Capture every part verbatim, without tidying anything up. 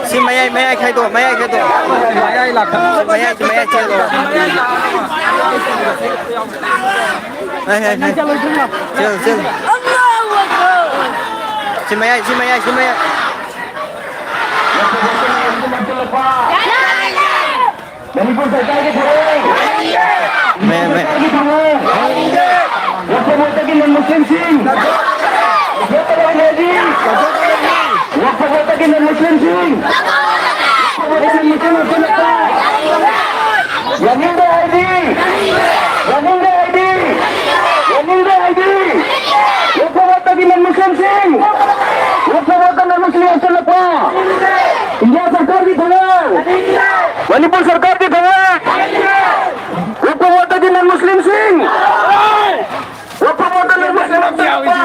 ꯁꯤ ꯃꯌꯥꯏ, ꯃꯌꯥꯏ ꯈꯥꯏꯗꯣꯛ, ꯃꯌꯥꯏ ꯈꯥꯏꯗꯣꯛ꯫ ꯃꯌꯥꯏ ꯂꯥꯛꯀꯅꯨ꯫ ꯃꯌꯥꯏ, ꯃꯌꯥꯏ ꯆꯦꯜꯂꯣ꯫ ꯍꯦ, ꯍꯦ, ꯍꯦ꯫ ꯆꯦꯜꯂꯨ, ꯆꯦꯜꯂꯨ꯫ ꯁꯤ ꯃꯌꯥꯏ, ꯁꯤ ꯃꯌꯥꯏ, ꯁꯤ ꯃꯌꯥꯏ꯫ ꯃꯅꯤꯄꯨꯔ ꯁꯔꯀꯥꯔꯒꯤ ꯊꯧꯑꯣꯡ! ꯃꯌꯥꯏ, ꯃꯌꯥꯏ꯫ ꯁꯔꯀꯥꯔꯒꯤ ꯊꯧꯑꯣꯡ! ꯋꯛꯐ ꯕꯣꯔꯗꯇꯒꯤ ꯅꯟ ꯃꯨꯁꯂꯤꯝꯁꯤꯡ! ꯂꯧꯊꯣꯛꯀꯗꯕꯅꯤ! ꯋꯛꯐ ꯕꯣꯔꯗꯇꯒꯤ ꯅꯟ ꯃꯨꯁꯂꯤꯝꯁꯤꯡ! ꯋꯛꯐ ꯕꯣꯔꯗꯇꯒꯤ ꯅꯟ ꯃꯨꯁꯂꯤꯝ ꯂꯧꯊꯣꯛꯂꯛꯄ! ꯌꯥꯅꯤꯡꯗꯦ ꯍꯥꯏꯗꯤ! ꯌꯥꯅꯤꯡꯗꯦ ꯍꯥꯏꯗꯤ! ꯌꯥꯅꯤꯡꯗꯦ ꯍꯥꯏꯗꯤ! ꯋꯛꯐ ꯕꯣꯔꯗꯇꯒꯤ ꯅꯟ ꯃꯨꯁꯂꯤꯝꯁꯤꯡ! ꯋꯛꯐ ꯕꯣꯔꯗꯇ ꯅꯟ ꯃꯨꯁꯂꯤꯝ ꯂꯧꯊꯣꯛꯂꯛꯄ! ꯏꯟꯗꯤꯌꯥ ꯁꯔꯀꯥꯔꯒꯤ ꯊꯧꯑꯣꯡ! ꯃꯅꯤꯄꯨꯔ ꯁꯔꯀꯥꯔꯒꯤ ꯊꯧꯑꯣꯡ! ꯋꯛꯐ ꯕꯣꯔꯗꯇꯒꯤ ꯅꯟ ꯃꯨꯁꯂꯤꯝꯁꯤꯡ! ꯋꯛꯐ ꯕꯣꯔꯗꯇ non Muslim ꯂꯧꯊꯣꯛꯂꯛꯄ!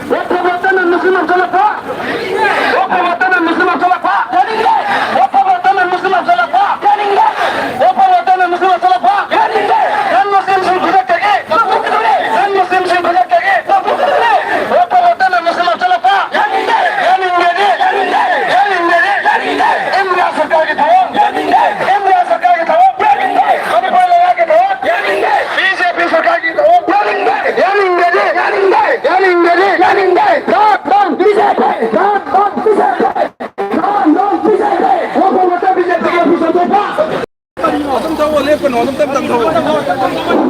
What about the Muslim of Jalapa? What about the Muslim of Jalapa? What about the Muslim of Jalapa? What about the Muslim of Jalapa? Non-Muslim ꯁꯤꯡ ꯈꯨꯗꯛꯇꯒꯤ ꯂꯧꯊꯣꯛꯀꯗꯕꯅꯤ꯫ ꯁꯤꯡ ꯈꯨꯗꯛꯇꯒꯤ ꯂꯧꯊꯣꯛꯀꯗꯕꯅꯤ꯫ ꯂꯧꯊꯣꯛꯀꯗꯕꯅꯤ꯫ ꯂꯧꯊꯣꯛꯀꯗꯕꯅꯤ꯫ ꯌꯥꯅꯤꯡꯗꯦ꯫ ꯌꯥꯅꯤꯡꯗꯦ꯫ ꯌꯥꯅꯤꯡꯗꯦ꯫ ꯌꯥꯅꯤꯡꯗꯦ꯫ ꯏꯟꯗꯤꯌꯥ ꯁꯔꯀꯥꯔꯒꯤ ꯊꯧꯑꯣꯡ꯫ ꯌꯥꯅꯤꯡꯗꯦ꯫ ꯏꯟꯗꯤꯌꯥ ꯁꯔꯀꯥꯔꯒꯤ ꯊꯧꯑꯣꯡ꯫ ꯌꯥꯅꯤꯡꯗꯦ꯫ ꯃꯅꯤꯄꯨꯔ ꯂꯩꯉꯥꯛꯀꯤ ꯊꯧꯑꯣꯡ꯫ ꯌꯥꯅꯤꯡꯗꯦ꯫ ꯕꯤ ꯖꯦ ꯄꯤ ꯁꯔꯀꯥꯔꯒꯤ ꯊꯧꯑꯣꯡ꯫ ꯌꯥꯅꯤꯡꯗꯦ꯫ ꯌꯥꯅꯤꯡꯗꯦ꯫ ꯌꯥꯅꯤꯡꯗꯦ꯫ ꯌꯥꯅꯤꯡꯗꯦ꯫ ꯌꯥꯅꯤꯡꯗꯦ꯫ ꯌꯥꯅꯤꯡꯗꯦ꯫ ꯁꯠ ꯗꯥꯎꯟ ꯕꯤ ꯖꯦ ꯄꯤ꯫ ꯁꯠ ꯗꯥꯎꯟ ꯕꯤ ꯖꯦ ꯄꯤ꯫ ꯁꯠ ꯗꯥꯎꯟ ꯕꯤ ꯖꯦ ꯄꯤ꯫ ꯂꯧꯊꯣꯛꯄ ꯕꯤ ꯖꯦ ꯄꯤꯒꯤ ꯑꯣꯐꯤꯁ ꯂꯧꯊꯣꯛꯄ꯫ ꯑꯗꯨꯝ ꯊꯧꯑꯣ, ꯂꯦꯞꯀꯅꯨ, ꯑꯗꯨꯝ ꯇꯞ ꯇꯞ ꯊꯧꯑꯣ꯫ ꯇꯞ ꯇꯞ ꯊꯧꯑꯣ꯫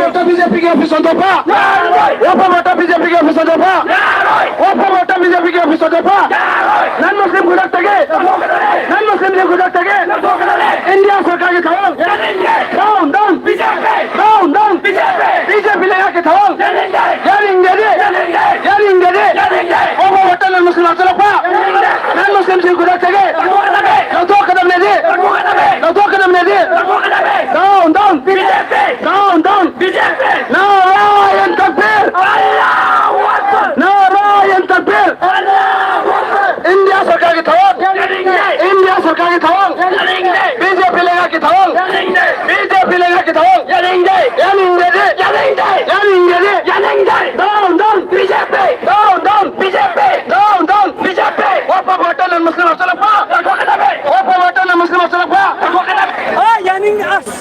ꯋꯥꯐꯝ ꯕꯤ ꯖꯦ ꯄꯤꯒꯤ ꯑꯣꯐꯤꯁ ꯍꯟꯗꯣꯛꯄ꯫ ꯌꯥꯔꯣꯏ꯫ ꯋꯥꯐꯝ ꯕꯤ ꯖꯦ ꯄꯤꯒꯤ ꯑꯣꯐꯤꯁ ꯍꯟꯗꯣꯛꯄ꯫ ꯌꯥꯔꯣꯏ꯫ ꯋꯥꯐꯝ ꯕꯤ ꯖꯦ ꯄꯤꯒꯤ ꯑꯣꯐꯤꯁ ꯍꯟꯗꯣꯛꯄ꯫ ꯌꯥꯔꯣꯏ꯫ ꯅꯟ ꯃꯨꯁꯂꯤꯝ ꯈꯨꯗꯛꯇꯒꯤ꯫ ꯂꯧꯊꯣꯛꯀꯗꯕꯅꯤ꯫ ꯅꯟ ꯃꯨꯁꯂꯤꯝꯁꯤꯡ ꯈꯨꯗꯛꯇꯒꯤ꯫ ꯂꯧꯊꯣꯛꯀꯗꯕꯅꯤ꯫ ꯏꯟꯗꯤꯌꯥ ꯁꯔꯀꯥꯔꯒꯤ ꯊꯧꯑꯣꯡ꯫ ꯌꯥꯅꯤꯡꯗꯦ꯫ Down, down. B J P. Down, down. B J P. B J P ꯂꯩꯉꯥꯛꯀꯤ ꯊꯧꯑꯣꯡ꯫ ꯌꯥꯅꯤꯡꯗꯦ꯫ ꯌꯥꯅꯤꯡꯗꯦꯗꯤ꯫ ꯌꯥꯅꯤꯡꯗꯦ꯫ ꯌꯥꯅꯤꯡꯗꯦ꯫ ꯌꯥꯅꯤꯡꯗꯦ꯫ ꯋꯥꯐꯝ ꯅꯟ ꯃꯨꯁꯂꯤꯝ ꯂꯥꯛꯁꯤꯜꯂꯛꯄ꯫ ꯌꯥꯅꯤꯡꯗꯦ꯫ ꯅꯟ ꯃꯨꯁꯂꯤꯝꯁꯤꯡ ꯈꯨꯗꯛꯇꯒꯤ꯫ ꯂꯧꯊꯣꯛꯀꯗꯕꯅꯤ꯫ ꯂꯧꯊꯣꯛꯀꯗꯕꯅꯦꯗꯤ꯫ ꯂꯧꯊꯣꯛꯀꯗꯕꯅꯤ꯫ ꯂꯧꯊꯣꯛꯀꯗꯕꯅꯦꯗꯤ꯫ ꯂꯧꯊꯣꯛꯀꯗꯕꯅꯤ꯫ Down, down. B J P. Down, down. B J P. ꯅꯥꯔꯥꯌꯟ ꯇꯛꯕꯤꯔ! ꯑꯜꯂꯥꯍꯨ ꯑꯛꯕꯔ! ꯅꯥꯔꯥꯌꯟ ꯇꯛꯕꯤꯔ! ꯑꯜꯂꯥꯍꯨ ꯑꯛꯕꯔ! ꯏꯟꯗꯤꯌꯥ ꯁꯔꯀꯥꯔꯒꯤ ꯊꯧꯑꯣꯡ! ꯌꯥꯅꯤꯡꯗꯦ! ꯏꯟꯗꯤꯌꯥ ꯁꯔꯀꯥꯔꯒꯤ ꯊꯧꯑꯣꯡ! ꯌꯥꯅꯤꯡꯗꯦ! ꯕꯤ ꯖꯦ ꯄꯤ ꯂꯩꯉꯥꯛꯀꯤ ꯊꯧꯑꯣꯡ! ꯌꯥꯅꯤꯡꯗꯦ! ꯕꯤ ꯖꯦ ꯄꯤ ꯂꯩꯉꯥꯛꯀꯤ ꯊꯧꯑꯣꯡ! ꯌꯥꯅꯤꯡꯗꯦ! ꯌꯥꯅꯤꯡꯗꯦꯗꯤ! ꯌꯥꯅꯤꯡꯗꯦ! ꯌꯥꯅꯤꯡꯗꯦꯗꯤ! ꯌꯥꯅꯤꯡꯗꯦ! Down, down! B J P! Down, down! B J P! Down, down! B J P! ꯋꯥꯐꯝ ꯍꯣꯇꯦꯜꯅ ꯃꯨꯁꯂꯤꯝ ꯂꯧꯁꯤꯜꯂꯛꯄ! ꯂꯧꯊꯣꯛꯀꯗꯕꯅꯤ! ꯋꯥꯐꯝ ꯍꯣꯇꯦꯜꯅ ꯃꯨꯁꯂꯤꯝ ꯂꯧꯁꯤꯜꯂꯛꯄ! ꯂꯧꯊꯣꯛꯀꯗꯕꯅꯤ! ꯑ, ꯌꯥꯅꯤꯡꯗꯦ! ꯑꯁ!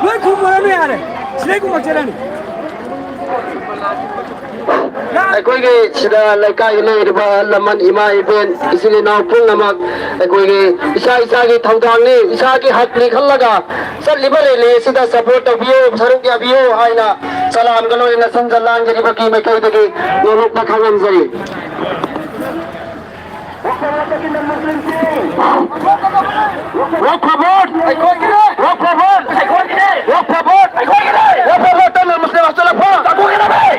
ꯂꯣꯏ ꯈꯨꯝꯃꯨꯔꯅꯨ ꯌꯥꯔꯦ꯫ ꯁꯤꯗꯩ ꯈꯨꯝꯃꯛꯆꯔꯅꯤ꯫ ꯑꯩꯈꯣꯏꯒꯤ ꯁꯤꯗ ꯂꯩꯀꯥꯏꯗ ꯂꯩꯔꯤꯕ ꯑꯍꯜ ꯂꯃꯟ, ꯏꯃꯥ ꯏꯕꯦꯟ, ꯏꯆꯤꯜ ꯏꯅꯥꯎ ꯄꯨꯝꯅꯃꯛ ꯑꯩꯈꯣꯏꯒꯤ ꯏꯁꯥ ꯏꯁꯥꯒꯤ ꯊꯧꯗꯥꯡꯅꯤ, ꯏꯁꯥꯒꯤ ꯍꯛꯅꯤ ꯈꯜꯂꯒ ꯆꯠꯂꯤꯕ ꯔꯦꯂꯤ ꯑꯁꯤꯗ ꯁꯄꯣꯔꯠ ꯇꯧꯕꯤꯌꯨ, ꯁꯔꯨꯛ ꯌꯥꯕꯤꯌꯨ ꯍꯥꯏꯅ ꯁꯂꯥꯝꯒ ꯂꯣꯏꯅꯅ ꯁꯤꯟꯖ ꯂꯥꯟꯖꯔꯤꯕꯒꯤ ꯃꯥꯏꯀꯩꯗꯒꯤ ꯅꯣꯂꯨꯛꯇ ꯈꯪꯍꯟꯖꯔꯤ꯫ Vote for vote! ꯑꯩꯈꯣꯏꯒꯤꯅꯦ! Vote for vote! ꯑꯩꯈꯣꯏꯒꯤꯅꯦ! Vote for vote! ꯑꯩꯈꯣꯏꯒꯤꯅꯦ! Vote for vote! Muslim ꯍꯥꯞꯆꯤꯜꯂꯛꯄ! ꯇꯥꯟꯊꯣꯛꯀꯗꯕꯅꯤ!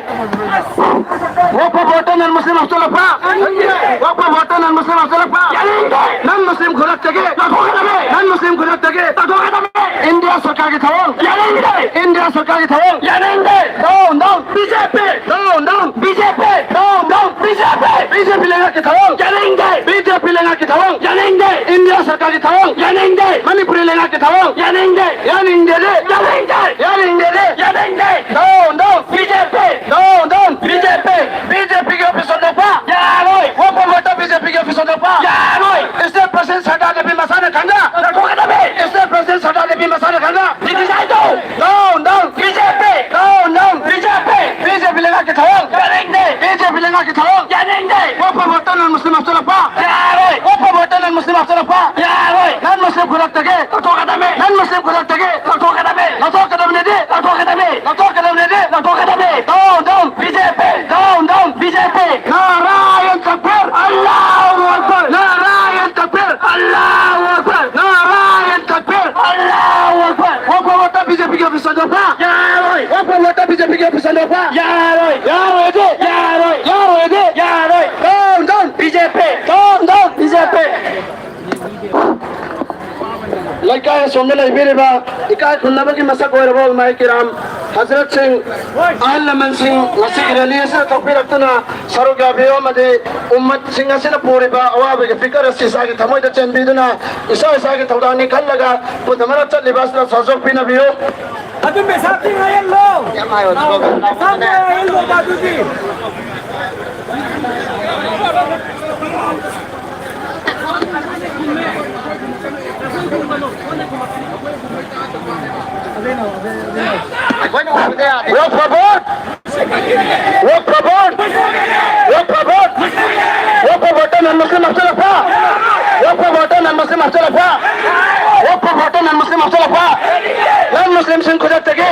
Vote for vote! Muslim ꯍꯥꯞꯆꯤꯜꯂꯛꯄ! ꯌꯥꯅꯤꯡꯗꯦ! Vote for vote! Muslim ꯍꯥꯞꯆꯤꯜꯂꯛꯄ! ꯌꯥꯅꯤꯡꯗꯦ! Non Muslim ꯈꯨꯗꯛꯇꯒꯤ ꯂꯧꯊꯣꯛꯀꯗꯕꯅꯤ! Non Muslim ꯈꯨꯗꯛꯇꯒꯤ ꯂꯧꯊꯣꯛꯀꯗꯕꯅꯤ! ꯏꯟꯗꯤꯌꯥ ꯁꯔꯀꯥꯔꯒꯤ ꯊꯧꯑꯣꯡ! ꯌꯥꯅꯤꯡꯗꯦ! ꯏꯟꯗꯤꯌꯥ ꯁꯔꯀꯥꯔꯒꯤ ꯊꯧꯑꯣꯡ! ꯌꯥꯅꯤꯡꯗꯦ! Down, down! B J P! Down, down! B J P! Down, down! B J P! B J P ꯂꯩꯉꯥꯛꯀꯤ ꯊꯧꯑꯣꯡ! ꯌꯥꯅꯤꯡꯗꯦ! ꯕꯤ ꯖꯦ ꯄꯤ ꯂꯩꯉꯥꯛꯀꯤ ꯊꯧꯑꯣꯡ! ꯌꯥꯅꯤꯡꯗꯦ! ꯏꯟꯗꯤꯌꯥ ꯁꯔꯀꯥꯔꯒꯤ ꯊꯧꯑꯣꯡ! ꯌꯥꯅꯤꯡꯗꯦ! ꯃꯅꯤꯄꯨꯔꯤ ꯂꯩꯉꯥꯛꯀꯤ ꯊꯧꯑꯣꯡ! ꯌꯥꯅꯤꯡꯗꯦ! ꯌꯥꯅꯤꯡꯗꯦ! ꯌꯥꯅꯤꯡꯗꯦ! ꯌꯥꯅꯤꯡꯗꯦ! Down, down! B J P! Down, down! B J P! B J ꯄꯤꯒꯤ ꯑꯣꯐꯤꯁ ꯍꯣꯡꯗꯣꯛꯄ ꯌꯥꯔꯣꯏ! ꯋꯥꯐꯝ ꯋꯥꯗ ꯕꯤ ꯖꯦ ꯄꯤꯒꯤ ꯑꯣꯐꯤꯁ ꯍꯣꯡꯗꯣꯛꯄ ꯌꯥꯔꯣꯏ! State President ꯁꯔꯗꯥꯔ ꯗꯦꯕꯤ ꯃꯁꯥꯅ ꯈꯪꯅ ꯂꯧꯊꯣꯛꯀꯗꯕꯅꯤ! State President ꯁꯔꯗꯥꯔ ꯗꯦꯕꯤ ꯃꯁꯥꯅ ꯈꯪꯅ ꯀ꯭ꯔꯤꯇꯤꯁꯥꯏꯖ ꯇꯧ! Down, down! B J P! Down, down! B J P! B J P ꯂꯩꯉꯥꯛꯀꯤ ꯊꯧꯑꯣꯡ! ꯌꯥꯅꯤꯡꯗꯦ! ꯕꯤ ꯖꯦ ꯄꯤ ꯂꯩꯉꯥꯛꯀꯤ ꯊꯧꯑꯣꯡ! ꯌꯥꯅꯤꯡꯗꯦ! ꯋꯥꯐꯝ ꯋꯥꯗ Non Muslim ꯍꯥꯞꯆꯤꯜꯂꯛꯄ ꯌꯥꯔꯣꯏ! ꯋꯥꯐꯝ ꯋꯥꯗ Non Muslim ꯍꯥꯞꯆꯤꯜꯂꯛꯄ ꯌꯥꯔꯣꯏ! Non Muslim ꯈꯨꯗꯛꯇꯒꯤ ꯂꯧꯊꯣꯛꯀꯗꯕꯅꯤ! Non Muslim ꯈꯨꯗꯛꯇꯒꯤ ꯂꯧꯊꯣꯛꯀꯗꯕꯅꯤ! ꯂꯧꯊꯣꯛꯀꯗꯕꯅꯤꯗꯤ! ꯂꯧꯊꯣꯛꯀꯗꯕꯅꯤ! ꯂꯧꯊꯣꯛꯀꯗꯕꯅꯤꯗꯤ! ꯂꯧꯊꯣꯛꯀꯗꯕꯅꯤ! Down, down! B J P! Down, down! B J P! ꯅꯥꯔꯥꯌꯟ ꯇꯛꯕꯤꯔ! ꯑꯜꯂꯥꯍꯨ ꯑꯛꯕꯔ! ꯅꯥꯔꯥꯌꯟ ꯇꯛꯕꯤꯔ! ꯑꯜꯂꯥꯍꯨ ꯑꯛꯕꯔ! ꯅꯥꯔꯥꯌꯟ ꯇꯛꯕꯤꯔ! ꯑꯜꯂꯥꯍꯨ ꯑꯛꯕꯔ! ꯋꯥꯐꯝ ꯋꯥꯗ ꯕꯤ ꯖꯦ ꯄꯤꯒꯤ ꯑꯣꯐꯤꯁ ꯍꯣꯡꯗꯣꯛꯄ ꯌꯥꯔꯣꯏ! ꯋꯥꯐꯝ ꯋꯥꯗ ꯕꯤ ꯖꯦ ꯄꯤꯒꯤ ꯑꯣꯐꯤꯁ ꯍꯣꯡꯗꯣꯛꯄ ꯌꯥꯔꯣꯏ! ꯌꯥꯔꯣꯏ ꯑꯗꯨ! ꯌꯥꯔꯣꯏ! ꯌꯥꯔꯣꯏ ꯑꯗꯨ! ꯌꯥꯔꯣꯏ! Down, down! B J P! Down, down! B J ꯄꯤ! ꯂꯩꯀꯥꯏ ꯑꯁꯣꯝꯗ ꯂꯩꯕꯤꯔꯤꯕ ꯏꯀꯥꯏ ꯈꯨꯝꯅꯕꯒꯤ ꯃꯁꯛ ꯑꯣꯏꯔꯕ ꯎꯂꯃꯥꯏ ꯀꯤꯔꯥꯝ, ꯍꯖꯔꯠꯁꯤꯡ, ꯑꯍꯜ ꯂꯃꯟꯁꯤꯡ, ꯉꯁꯤꯒꯤ ꯔꯦꯂꯤ ꯑꯁꯤꯗ ꯊꯣꯛꯄꯤꯔꯛꯇꯨꯅ ꯁꯔꯨꯛ ꯌꯥꯕꯤꯌꯨ ꯑꯃꯗꯤ ꯎꯝꯃꯠꯁꯤꯡ ꯑꯁꯤꯅ ꯄꯨꯔꯤꯕ ꯑꯋꯥꯕꯒꯤ ꯐꯤꯀꯔ ꯑꯁꯤ ꯏꯁꯥꯒꯤ ꯊꯃꯣꯏꯗ ꯆꯦꯟꯕꯤꯗꯨꯅ ꯏꯁꯥ ꯏꯁꯥꯒꯤ ꯊꯧꯗꯥꯡꯅꯤ ꯈꯜꯂꯒ ꯄꯨꯟꯗꯃꯅ ꯆꯠꯂꯤꯕ ꯑꯁꯤꯗ ꯁꯍꯖꯣꯛ ꯄꯤꯅꯕꯤꯌꯨ꯫ ꯑꯗꯨ ꯃꯦꯁꯥꯞꯇꯤ ꯉꯥꯏꯍꯜꯂꯣ꯫ ꯃꯦꯁꯥꯞ ꯉꯥꯏꯍꯜꯂꯣꯕ ꯑꯗꯨꯗꯤ꯫ ꯑꯩꯈꯣꯏꯅ ꯎꯕꯗ ꯌꯥꯗꯦ꯫ Vote for vote! Vote for vote! Vote for vote! Vote for vote ꯇ non Muslim ꯍꯥꯞꯆꯤꯜꯂꯛꯄ! Vote for vote ꯇ non Muslim ꯍꯥꯞꯆꯤꯜꯂꯛꯄ! Vote for vote ꯇ non Muslim ꯍꯥꯞꯆꯤꯜꯂꯛꯄ! Non Muslim ꯁꯤꯡ ꯈꯨꯗꯛꯇꯒꯤ!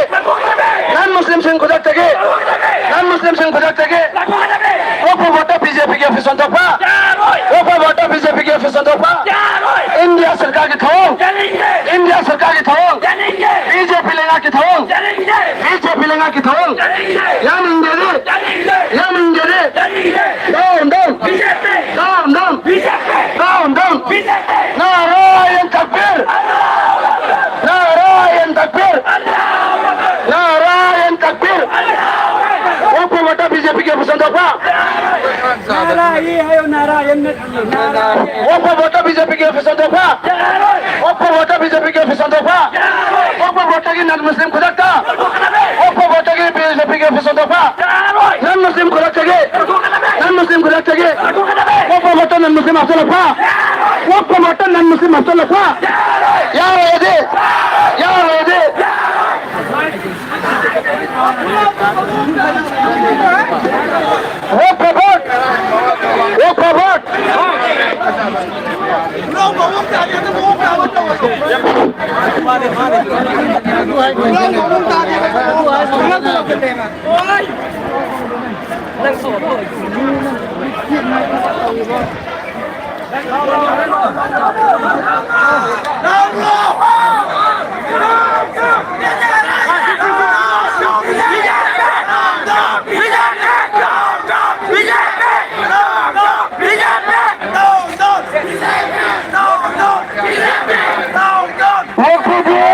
Non Muslim ꯁꯤꯡ ꯈꯨꯗꯛꯇꯒꯤ! Non Muslim ꯁꯤꯡ ꯈꯨꯗꯛꯇꯒꯤ! Vote for vote ꯇ B J P ꯒꯤ office ꯑꯣꯟꯊꯣꯛꯄ! Vote for vote ꯇ ꯕꯤ ꯖꯦ ꯄꯤ ꯒꯤ office ꯑꯣꯟꯊꯣꯛꯄ! ꯏꯟꯗꯤꯌꯥ ꯁꯔꯀꯥꯔꯒꯤ ꯊꯧꯑꯣꯡ! ꯏꯟꯗꯤꯌꯥ ꯁꯔꯀꯥꯔꯒꯤ ꯊꯧꯑꯣꯡ! ꯕꯤ ꯖꯦ ꯄꯤ ꯂꯩꯉꯥꯛꯀꯤ ꯊꯧꯑꯣꯡ! ꯕꯤ ꯖꯦ ꯄꯤ ꯂꯩꯉꯥꯛꯀꯤ ꯊꯧꯑꯣꯡ! ꯌꯥꯅꯤꯡꯗꯦ! ꯌꯥꯅꯤꯡꯗꯦ! Down, down! Down, down! Down, down! ꯅꯥꯔꯥꯌꯟ ꯇꯛꯕꯤꯔ! ꯅꯥꯔꯥꯌꯟ ꯇꯛꯕꯤꯔ! ꯅꯥꯔꯥꯌꯟ ꯇꯛꯕꯤꯔ! Vote for vote ꯇ ꯕꯤ ꯖꯦ ꯄꯤ ꯒꯤ office ꯑꯣꯟꯊꯣꯛꯄ! ꯅꯥꯔꯥꯌꯟ ꯅꯠꯇꯤꯌꯦ, ꯅꯥꯔꯥꯌꯟ꯫ Vote for vote ꯇ ꯕꯤ ꯖꯦ ꯄꯤ ꯒꯤ office ꯑꯣꯟꯊꯣꯛꯄ! Vote for vote ꯇ ꯕꯤ ꯖꯦ ꯄꯤ ꯒꯤ office ꯑꯣꯟꯊꯣꯛꯄ! Vote for vote ꯇꯒꯤ non Muslim ꯈꯨꯗꯛꯇ! Vote for vote ꯇꯒꯤ ꯕꯤ ꯖꯦ ꯄꯤ ꯒꯤ office ꯑꯣꯟꯊꯣꯛꯄ! Non Muslim ꯈꯨꯗꯛꯇꯒꯤ! Non Muslim ꯈꯨꯗꯛꯇꯒꯤ! Vote for vote ꯇ non Muslim ꯍꯥꯞꯆꯤꯜꯂꯛꯄ! Vote for vote ꯇ non Muslim ꯍꯥꯞꯆꯤꯜꯂꯛꯄ! ꯌꯥꯔꯣꯏꯗꯤ! ꯌꯥꯔꯣꯏꯗꯤ! Vote for vote! Vote for vote! Vote for vote!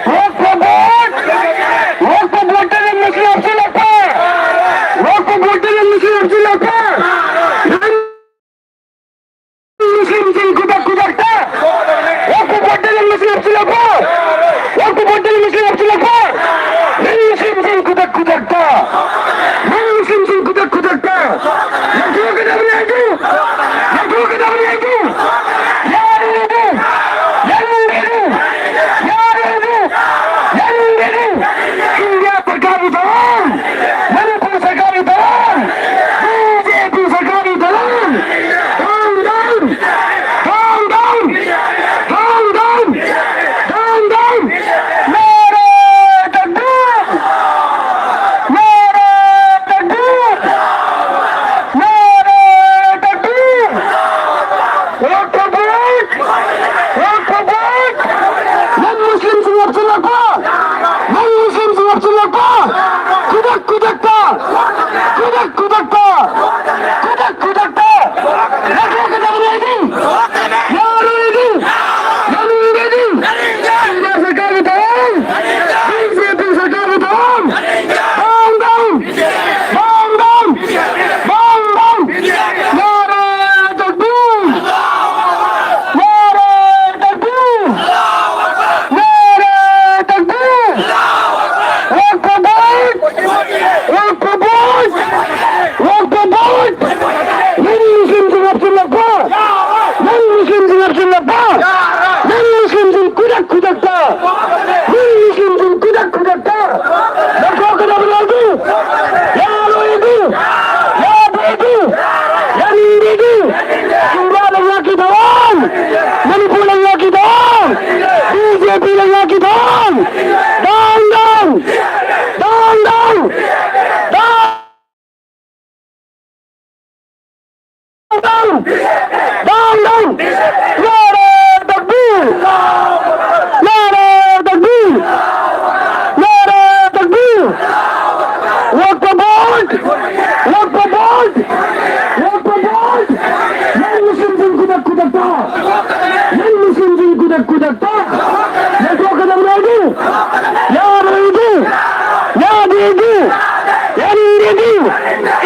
Vote for vote! Vote for vote ꯇ non Muslim ꯍꯥꯞꯆꯤꯜꯂꯛꯄ! Vote for vote ꯇ non Muslim ꯍꯥꯞꯆꯤꯜꯂꯛꯄ! Non Muslim ꯁꯤꯡ ꯈꯨꯗꯛ ꯈꯨꯗꯛꯇ! Vote for vote ꯇ non Muslim ꯍꯥꯞꯆꯤꯜꯂꯛꯄ! Vote for vote ꯇ non Muslim ꯍꯥꯞꯆꯤꯜꯂꯛꯄ! Non Muslim ꯁꯤꯡ ꯈꯨꯗꯛ ꯈꯨꯗꯛꯇ! Non Muslim ꯁꯤꯡ ꯈꯨꯗꯛ ꯈꯨꯗꯛꯇ! ꯂꯧꯊꯣꯛꯀꯗꯕꯅꯤ ꯑꯗꯨ! ꯂꯧꯊꯣꯛꯀꯗꯕꯅꯤ ꯑꯗꯨ! ꯌꯥꯔꯣꯏ ꯑꯗꯨ! ꯌꯥꯅꯤꯡꯗꯦ ꯑꯗꯨ! ꯌꯥꯔꯣꯏ ꯑꯗꯨ! ꯌꯥꯅꯤꯡꯗꯦ ꯑꯗꯨ!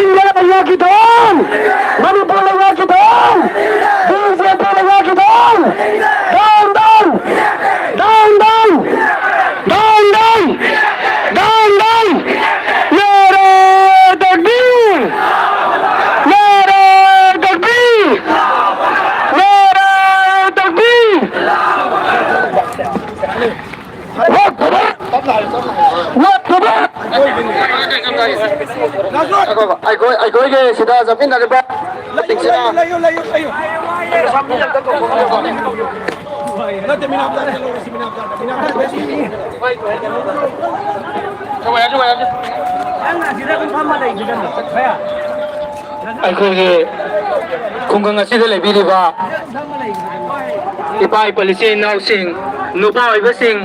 ꯏꯟꯗꯤꯌꯥ ꯂꯩꯉꯥꯛꯀꯤ ꯊꯧꯑꯣꯡ! ꯃꯅꯤꯄꯨꯔ ꯂꯩꯉꯥꯛꯀꯤ ꯊꯧꯑꯣꯡ! ꯕꯤ ꯖꯦ ꯄꯤ ꯂꯩꯉꯥꯛꯀꯤ ꯊꯧꯑꯣꯡ! Down, down! Down, down! Down, down! Down, down! नारे तकबीर! नारे तकबीर! नारे तकबीर! वक्त बर्बाद! वक्त बर्बाद! ꯑꯩꯈꯣꯏ, ꯑꯩꯈꯣꯏꯒꯤ ꯁꯤꯗ ꯆꯠꯃꯤꯟꯅꯔꯤꯕ ꯂꯩꯌꯨ, ꯂꯩꯌꯨ, ꯂꯩꯌꯨ, ꯂꯩꯌꯨ, ꯂꯩꯌꯨ꯫ ꯅꯠꯇꯦ, ꯃꯤꯅꯥꯕꯗꯥꯔꯗ ꯂꯧꯔꯁꯤ, ꯃꯤꯅꯥꯕꯗꯥꯔꯗ, ꯃꯤꯅꯥꯕꯗꯥꯔꯗ꯫ ꯑꯩꯈꯣꯏꯒꯤ ꯈꯨꯡꯒꯪ ꯑꯁꯤꯗ ꯂꯩꯕꯤꯔꯤꯕ ꯏꯄꯥ ꯏꯄꯜ ꯏꯆꯤꯟ ꯏꯅꯥꯎꯁꯤꯡ, ꯅꯨꯄꯥ ꯑꯣꯏꯕꯁꯤꯡ,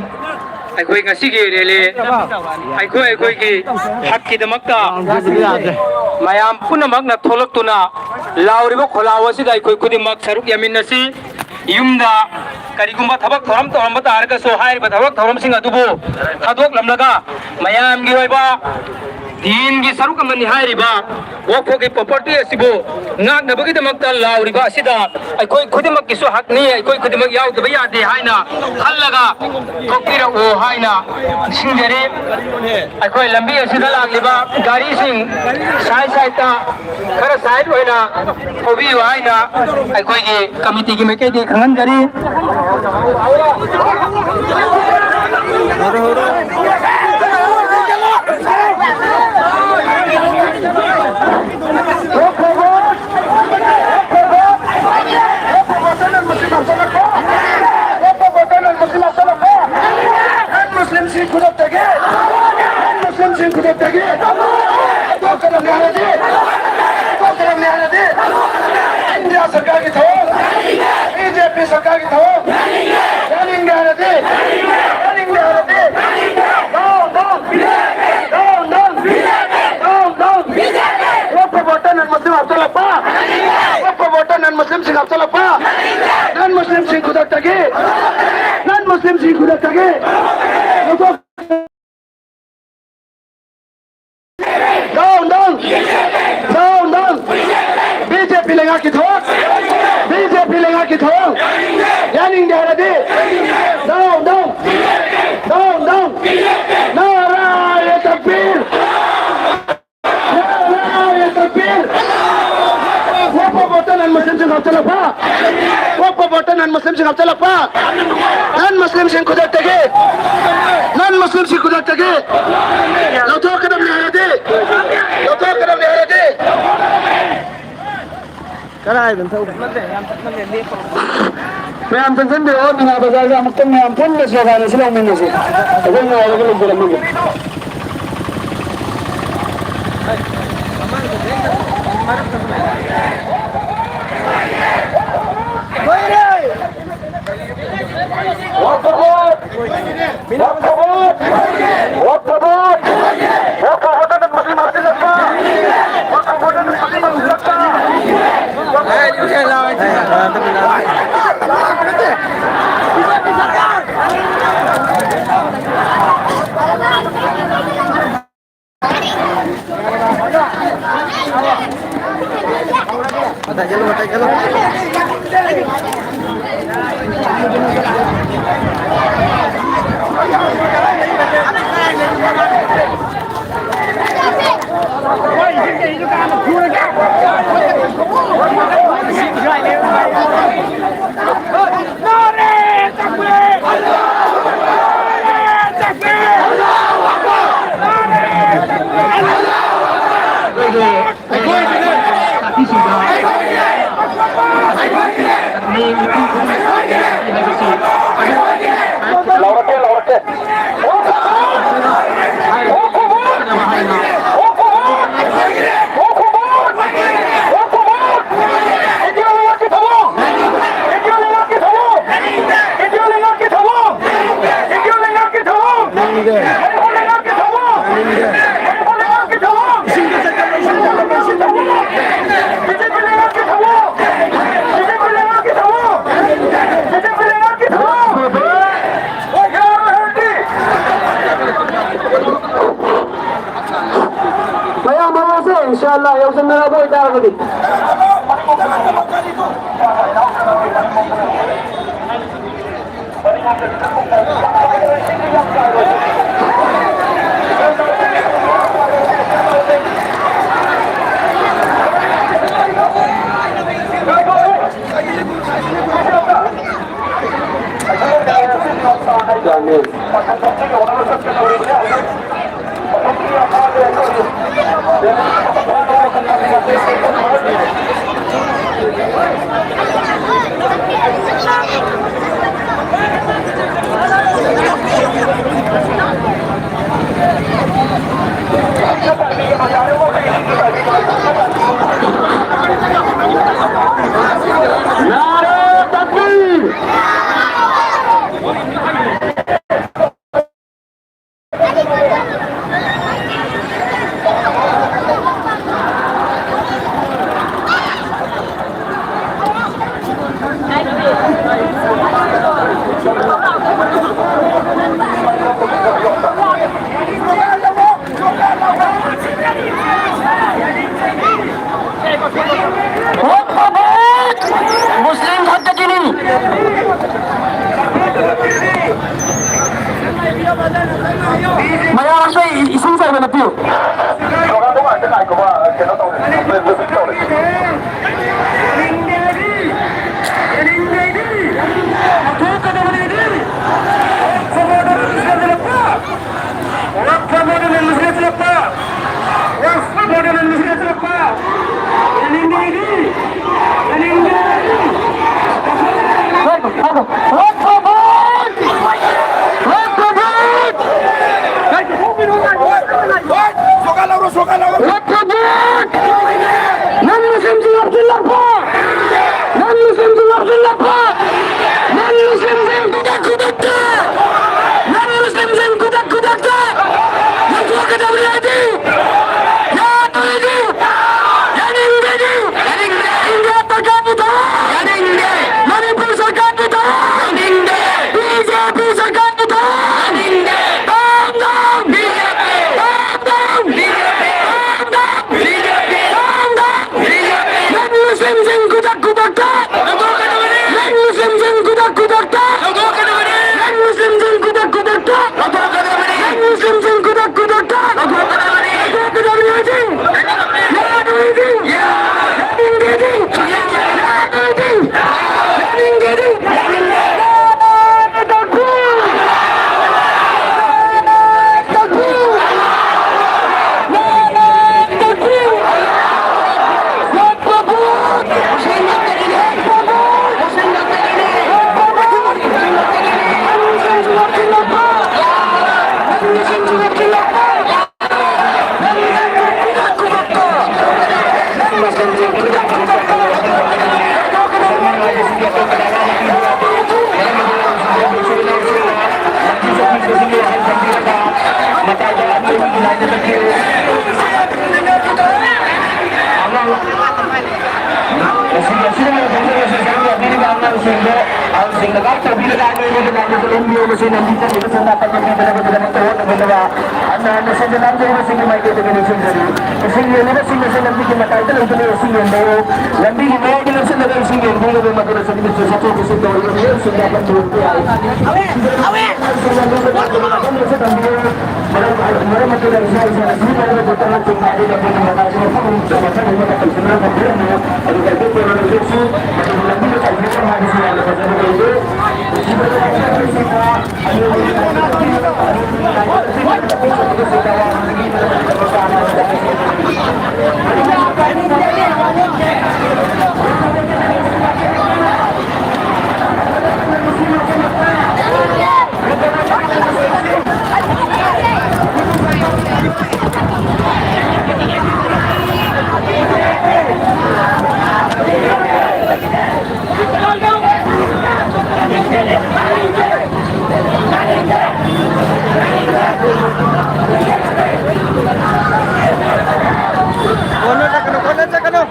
ꯑꯩꯈꯣꯏ ꯉꯁꯤꯒꯤ ꯔꯦꯂꯤ ꯑꯩꯈꯣꯏ ꯑꯩꯈꯣꯏꯒꯤ ꯍꯛꯀꯤꯗꯃꯛꯇ ꯃꯌꯥꯝ ꯄꯨꯝꯅꯃꯛꯅ ꯊꯣꯛꯂꯛꯇꯨꯅ ꯂꯥꯎꯔꯤꯕ ꯈꯣꯜꯂꯥꯎ ꯑꯁꯤꯗ ꯑꯩꯈꯣꯏ ꯈꯨꯗꯤꯡꯃꯛ ꯁꯔꯨꯛ ꯌꯥꯃꯤꯟꯅꯁꯤ꯫ ꯌꯨꯝꯗ ꯀꯔꯤꯒꯨꯝꯕ ꯊꯕꯛ ꯊꯧꯔꯝ ꯇꯧꯔꯝꯕ ꯇꯥꯔꯒꯁꯨ ꯍꯥꯏꯔꯤꯕ ꯊꯕꯛ ꯊꯧꯔꯝꯁꯤꯡ ꯑꯗꯨꯕꯨ ꯊꯥꯗꯣꯛꯂꯝꯂꯒ ꯃꯌꯥꯝꯒꯤ ꯑꯣꯏꯕ ꯗꯤꯟꯒꯤ ꯁꯔꯨꯛ ꯑꯃꯅꯤ ꯍꯥꯏꯔꯤꯕ ꯋꯥꯛꯐꯀꯤ ꯄ꯭ꯔꯣꯄꯔꯇꯤ ꯑꯁꯤꯕꯨ ꯉꯥꯛꯅꯕꯒꯤꯗꯃꯛꯇ ꯂꯥꯎꯔꯤꯕ ꯑꯁꯤꯗ ꯑꯩꯈꯣꯏ ꯈꯨꯗꯤꯡꯃꯛꯀꯤꯁꯨ ꯍꯛꯅꯤ, ꯑꯩꯈꯣꯏ ꯈꯨꯗꯤꯡꯃꯛ ꯌꯥꯎꯗꯕ ꯌꯥꯗꯦ ꯍꯥꯏꯅ ꯈꯜꯂꯒ ꯊꯣꯛꯄꯤꯔꯛꯎ ꯍꯥꯏꯅ ꯅꯤꯡꯁꯤꯡꯖꯔꯤ꯫ ꯑꯩꯈꯣꯏ ꯂꯝꯕꯤ ꯑꯁꯤꯗ ꯂꯥꯛꯂꯤꯕ ꯒꯥꯔꯤꯁꯤꯡ ꯁꯥꯏꯠ ꯁꯥꯏꯠꯇ ꯈꯔ ꯁꯥꯏꯠ ꯑꯣꯏꯅ ꯊꯧꯕꯤꯌꯨ ꯍꯥꯏꯅ ꯑꯩꯈꯣꯏꯒꯤ ꯀꯃꯤꯇꯤꯒꯤ ꯃꯥꯏꯀꯩꯗꯒꯤ ꯈꯪꯍꯟꯖꯔꯤ꯫ ꯅꯟ ꯃꯨꯁꯂꯤꯝꯁꯤꯡ ꯈꯨꯗꯛꯇꯒꯤ, ꯅꯟ ꯃꯨꯁꯂꯤꯝꯁꯤꯡ ꯈꯨꯗꯛꯇꯒꯤ ꯍꯥꯏꯗꯣꯛꯀꯗꯕꯅꯤ ꯍꯥꯏꯔꯗꯤ, ꯍꯥꯏꯗꯣꯛꯀꯗꯕꯅꯤ ꯍꯥꯏꯔꯗꯤ, ꯏꯟꯗꯤꯌꯥ ꯁꯔꯀꯥꯔꯒꯤ ꯊꯧꯑꯣꯡ, ꯕꯤ ꯖꯦ ꯄꯤ ꯁꯔꯀꯥꯔꯒꯤ ꯊꯧꯑꯣꯡ ꯌꯥꯅꯤꯡꯗꯦ ꯍꯥꯏꯔꯗꯤ, ꯌꯥꯅꯤꯡꯗꯦ ꯍꯥꯏꯔꯗꯤ, down, down, down, down, down, down, Waqf ꯕꯣꯔꯗꯇ ꯅꯟ ꯃꯨꯁꯂꯤꯝ ꯍꯥꯞꯆꯤꯜꯂꯛꯄ, ꯋꯥꯛꯐ ꯕꯣꯔꯗꯇ ꯅꯟ ꯃꯨꯁꯂꯤꯝꯁꯤꯡ ꯍꯥꯞꯆꯤꯜꯂꯛꯄ, ꯅꯟ ꯃꯨꯁꯂꯤꯝꯁꯤꯡ ꯈꯨꯗꯛꯇꯒꯤ, ꯅꯟ ꯃꯨꯁꯂꯤꯝꯁꯤꯡ ꯈꯨꯗꯛꯇꯒꯤ ꯂꯧꯊꯣꯛ-, ꯗꯥꯎꯟ, ꯗꯥꯎꯟ, ꯁꯤꯡ ꯍꯥꯞꯆꯤꯜꯂꯛꯄ, ꯅꯟ ꯃꯨꯁꯂꯤꯝꯁꯤꯡ ꯈꯨꯗꯛꯇꯒꯤ, ꯅꯟ ꯃꯨꯁꯂꯤꯝꯁꯤꯡ ꯈꯨꯗꯛꯇꯒꯤ ꯂꯧꯊꯣꯛꯀꯗꯕꯅꯤ ꯍꯥꯏꯔꯗꯤ, ꯂꯧꯊꯣꯛꯀꯗꯕꯅꯤ ꯍꯥꯏꯔꯗꯤ꯫ ꯀꯗꯥꯏꯗꯅꯣ ꯊꯧ-, ꯃꯌꯥꯝ ꯆꯪꯁꯤꯟꯕꯤꯔꯛꯑꯣ, ꯃꯤꯅꯥ ꯕꯖꯥꯔꯗ ꯑꯃꯨꯛꯇꯪ ꯃꯌꯥꯝ ꯄꯨꯟꯅ ꯁ꯭ꯂꯣꯒꯥꯟ ꯑꯁꯤ ꯂꯧꯃꯤꯟꯅꯁꯤ꯫ ꯑꯩꯈꯣꯏ ꯉꯥꯏꯔꯒ ꯂꯩꯖꯔꯝꯃꯒꯦ꯫ ꯂꯥꯎꯔꯛꯀꯦ, ꯂꯥꯎꯔꯛꯀꯦ꯫ ꯃꯌꯥꯝ ꯍꯧꯔꯁꯦ, ꯏꯟꯁꯥ ꯑꯜꯂꯥ, ꯌꯧꯁꯟꯅꯔꯕ ꯑꯣꯏꯇꯥꯔꯒꯗꯤ꯫ नारे तकबीर। ꯃꯨꯁꯂꯤꯝ ꯈꯛꯇꯒꯤꯅꯤ꯫ ꯃꯌꯥꯝꯁꯦ ꯏꯁꯤꯡ ꯆꯥꯏꯕ ꯅꯠꯄꯤꯌꯨ꯫ ꯑꯉꯥꯡꯁꯤꯡꯗ ꯒꯥꯏꯗ ꯇꯧꯕꯤꯔꯒ ꯑꯅꯣꯏꯕꯒꯤ ꯂꯥꯏꯟꯗꯁꯨ ꯂꯦꯡꯕꯤꯌꯨ꯫ ꯃꯁꯤ ꯂꯝꯕꯤ ꯆꯠꯂꯤꯕ ꯁꯦꯟꯖꯥ ꯊꯨꯝꯖꯥ ꯄꯤꯗꯅꯕꯒꯤꯗꯃꯛꯇ ꯍꯣꯠꯅꯕꯤꯅꯕ ꯍꯟꯅ ꯍꯟꯅ ꯁꯦꯟꯖꯥ ꯊꯨꯝꯖꯥ ꯃꯁꯤꯒꯤ ꯃꯥꯏꯀꯩꯗꯒꯤ ꯅꯤꯡꯁꯤꯡꯖꯔꯤ꯫ ꯏꯁꯤꯡ ꯌꯦꯜꯂꯤꯕꯁꯤꯡ ꯑꯁꯤ ꯂꯝꯕꯤꯒꯤ ꯃꯇꯥꯏꯗ ꯂꯩꯗꯨꯅ ꯏꯁꯤꯡ ꯌꯦꯟꯕꯤꯌꯨ꯫ ꯂꯝꯕꯤꯒꯤ ꯃꯌꯥꯏꯗ ꯂꯦꯞꯁꯤꯜꯂꯒ ꯏꯁꯤꯡ ꯌꯦꯟꯕꯤꯔꯒ ꯃꯗꯨꯅ ꯆꯠꯊꯣꯛ ꯆꯠꯁꯤꯟ ꯇꯧꯔꯤꯕ ꯃꯤꯑꯣꯏꯁꯤꯡꯗ ꯑꯃꯁꯨ ꯇꯝꯕꯤꯌꯨ꯫ ꯃꯔꯝ ꯃꯔꯝ ꯑꯗꯨꯅ ꯏꯁꯥ ꯏꯁꯥꯅ ꯁꯤꯖꯤꯟꯅꯔꯤꯕ ꯕꯣꯇꯜꯅꯆꯤꯡꯕ ꯑꯗꯨꯒ ꯑꯩꯈꯣꯏꯒꯤ ꯃꯇꯥꯏꯁꯤꯗ ꯐꯝꯃꯤꯕ ꯃꯐꯝ ꯑꯃꯗ ꯄꯩꯁꯤꯟꯅꯕ ꯊꯝꯕꯤꯔꯝꯃꯨ꯫ ꯑꯗꯨꯒ ꯑꯩꯈꯣꯏ ꯀꯣꯔꯣꯅꯥ ꯚꯥꯏꯔꯁꯁꯨ ꯃꯗꯨꯒꯤ ꯂꯝꯕꯤꯗ ꯆꯪꯕꯤꯔꯝꯃꯨ ꯍꯥꯏꯕꯁꯤ ꯌꯥꯝꯅ ꯐꯖꯕ ꯑꯣꯏꯗꯦ꯫ ꯃꯁꯤꯗ ꯂꯥꯛꯄꯤꯔꯤꯕꯁꯤꯡꯅ ꯑꯌꯨꯛ ꯀꯣꯟꯅ ꯆꯠꯀꯅꯨ, ꯀꯣꯟꯅ ꯆꯠꯀꯅꯨ꯫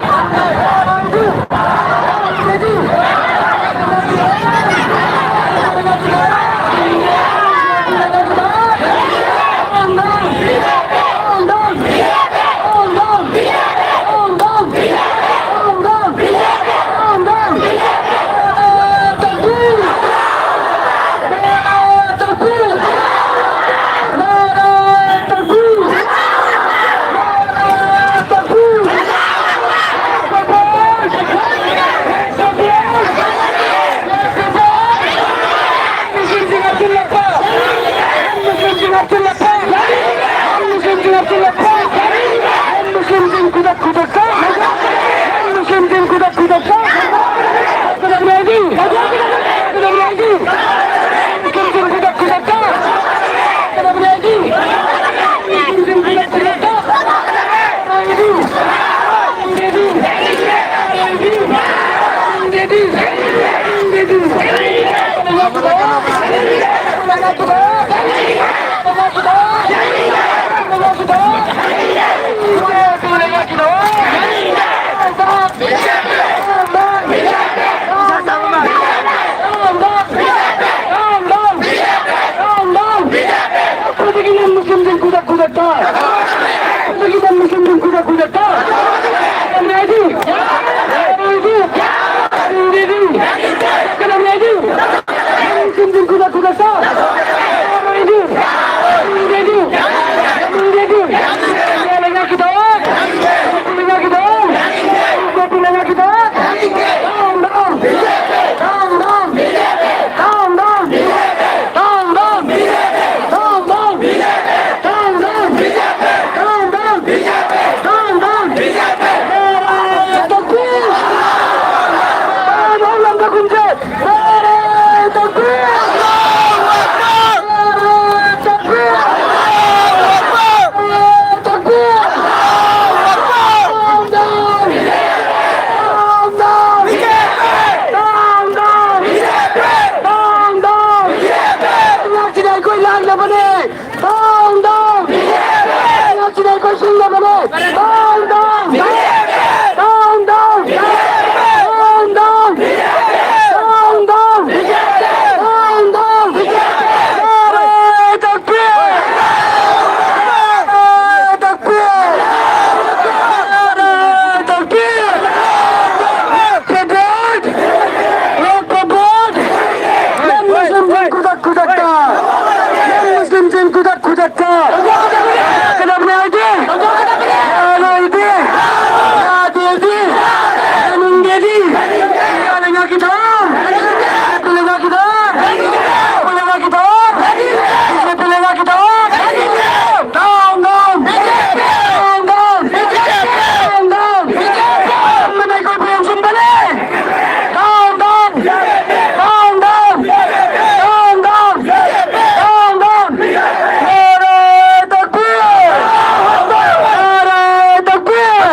ꯅꯟ ꯃꯨꯁꯂꯤꯝꯁꯤꯡ ꯈꯨꯗꯛ ꯈꯨꯗꯛꯇ! ꯀꯗꯥꯏꯗꯒꯤ ꯅꯟ ꯃꯨꯁꯂꯤꯝꯁꯤꯡ ꯈꯨꯗꯛ ꯈꯨꯗꯛꯇ! ꯀꯗꯥꯏꯗꯒꯤ? ꯀꯗꯥꯏꯗꯒꯤ? ꯀꯗꯥꯏꯗꯒꯤ? ꯅꯟ ꯃꯨꯁꯂꯤꯝꯁꯤꯡ ꯈꯨꯗꯛ ꯈꯨꯗꯛꯇ! ꯀꯗꯥꯏꯗꯒꯤ? ꯀꯗꯥꯏꯗꯒꯤ? ꯂꯩꯉꯥꯛꯀꯤ ꯊꯕꯛ! ꯂꯩꯉꯥꯛꯀꯤ ꯊꯕꯛ! ꯂꯩꯉꯥꯛꯀꯤ ꯊꯕꯛ! Down, down! Down, down! Down, down! Down, down! Down, down! Down, down! Down, down! Down, down! ꯅꯥꯔꯥ ꯇꯛꯕꯤꯔ! Down, down! ꯂꯝꯗ ꯈꯨꯝꯁꯦ! ꯅꯥꯔꯥ ꯇꯛꯕꯤꯔ! ꯅꯥꯔꯥ ꯇꯛꯕꯤꯔ! ꯅꯥꯔꯥ ꯇꯛꯕꯤꯔ! Down, down! Down, down! Down, down! Down, down! ꯂꯩꯉꯥꯛꯁꯤꯅ ꯑꯩꯈꯣꯏ ꯂꯥꯡꯅꯕꯅꯦ! Down, down! ꯂꯩꯉꯥꯛꯁꯤꯅ ꯑꯩꯈꯣꯏ ꯁꯤꯡꯅꯕꯅꯦ! Down, down! Down, down! Down, down! Down, down! Down, down! ꯅꯥꯔꯥ ꯇꯛꯕꯤꯔ! ꯅꯥꯔꯥ ꯇꯛꯕꯤꯔ! ꯅꯥꯔꯥ ꯇꯛꯕꯤꯔ! ꯐꯦꯚꯔꯦꯠ! ꯅꯟ ꯃꯨꯁꯂꯤꯝꯁꯤꯡ ꯈꯨꯗꯛ ꯈꯨꯗꯛꯇ! ꯅꯟ ꯃꯨꯁꯂꯤꯝꯁꯤꯡ ꯈꯨꯗꯛ ꯈꯨꯗꯛꯇ! ꯀꯩꯗꯧꯕꯅꯦ ꯍꯥꯏꯗꯤ? ꯌꯥꯔꯣꯏꯗꯤ! ꯌꯥꯗꯦꯗꯤ! ꯌꯥꯅꯤꯡꯗꯦꯗꯤ! ꯂꯩꯉꯥꯛꯀꯤ ꯊꯧꯔꯝ! ꯂꯩꯉꯥꯛꯀꯤ ꯊꯧꯔꯝ! ꯂꯩꯉꯥꯛꯀꯤ ꯊꯧꯔꯝ! ꯂꯩꯉꯥꯛꯀꯤ ꯊꯧꯔꯝ! Down, down! Down, down! Down, down! Manipur Prem ꯁꯨꯝꯕꯅꯦ! Down, down! Down, down! Down, down! Down, down! ꯅꯥꯔꯥ ꯇꯛꯕꯤꯔ! ꯅꯥꯔꯥ ꯇꯛꯕꯤꯔ!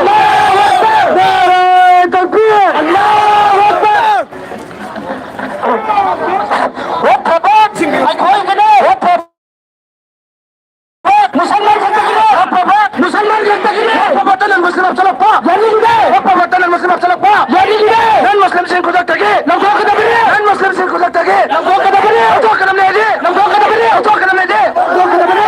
ꯅꯥꯔꯥ ꯇꯛꯕꯤꯔ! ꯋꯥ ꯐꯕꯠ! ꯑꯩꯈꯣꯏꯒꯤꯅꯦ! ꯋꯥ ꯐꯕꯠ! ꯃꯨꯁꯜꯃꯥꯟ ꯈꯛꯇꯒꯤꯅꯦ! ꯋꯥ ꯐꯕꯠ! ꯃꯨꯁꯜꯃꯥꯟ ꯈꯛꯇꯒꯤꯅꯦ! ꯋꯥ ꯐꯕꯠꯇ ꯅꯟ ꯃꯨꯁꯂꯤꯝ ꯍꯥꯞꯆꯜꯂꯛꯄ! ꯌꯥꯅꯤꯡꯗꯦ! ꯋꯥ ꯐꯕꯠꯇ ꯅꯟ ꯃꯨꯁꯂꯤꯝ ꯍꯥꯞꯆꯜꯂꯛꯄ! ꯌꯥꯅꯤꯡꯗꯦ! ꯅꯟ ꯃꯨꯁꯂꯤꯝꯁꯤꯡ ꯈꯨꯗꯛꯇꯒꯤ ꯂꯧꯊꯣꯛꯀꯗꯕꯅꯤ! ꯅꯟ ꯃꯨꯁꯂꯤꯝꯁꯤꯡ ꯈꯨꯗꯛꯇꯒꯤ ꯂꯧꯊꯣꯛꯀꯗꯕꯅꯤ! ꯂꯧꯊꯣꯛꯀꯗꯕꯅꯦ ꯑꯩꯗꯤ! ꯂꯧꯊꯣꯛꯀꯗꯕꯅꯦ ꯑꯩꯗꯤ! ꯂꯧꯊꯣꯛꯀꯗꯕꯅꯤ!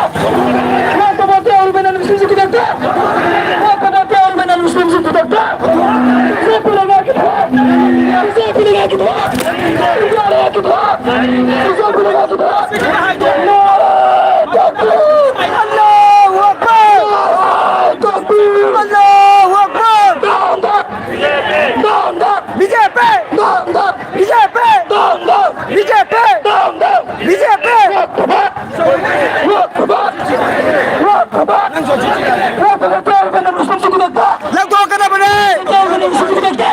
ꯃꯥ ꯇꯣꯕꯣꯠꯇ ꯌꯥꯎꯔꯤꯕ ꯅꯟ ꯃꯨꯁꯂꯤꯝꯁꯤꯡ ꯈꯨꯗꯛꯇ, ꯃꯥ ꯇꯣꯕꯣꯠꯇ ꯌꯥꯎꯔꯤꯕ ꯅꯟ ꯃꯨꯁꯂꯤꯝꯁꯤꯡ ꯈꯨꯗꯛꯇ ꯕꯤ ꯖꯦ ꯄꯤ ꯂꯩꯉꯥꯛꯀꯤ ꯊꯕꯛ, ꯕꯤ ꯖꯦ ꯄꯤ ꯂꯩꯉꯥꯛꯀꯤ ꯊꯕꯛ, ꯕꯤ ꯖꯦ ꯄꯤ ꯂꯩꯉꯥꯛꯀꯤ ꯊꯕꯛ, ꯕꯤ ꯖꯦ ꯄꯤ ꯂꯩꯉꯥꯛꯀꯤ ꯊꯕꯛ꯫ ꯅꯥꯔꯥ ꯇꯛꯕꯤꯔ! ꯑꯜꯂꯥꯍꯨ ꯑꯛꯕꯔ! ꯅꯥꯔꯥ ꯇꯛꯕꯤꯔ! ꯑꯜꯂꯥꯍꯨ ꯑꯛꯕꯔ! ꯗꯥꯎꯟ ꯗꯛ! ꯗꯥꯎꯟ ꯗꯛ! B J P! ꯗꯥꯎꯟ ꯗꯛ! B J P! ꯗꯥꯎꯟ ꯗꯛ! B J P! ꯗꯥꯎꯟ ꯗꯛ! B J P! Moradabad! Moradabad! Moradabad! ꯂꯧꯊꯣꯛꯀꯗꯕꯅꯦ! ꯃꯨꯔꯗꯥꯕꯥꯗ!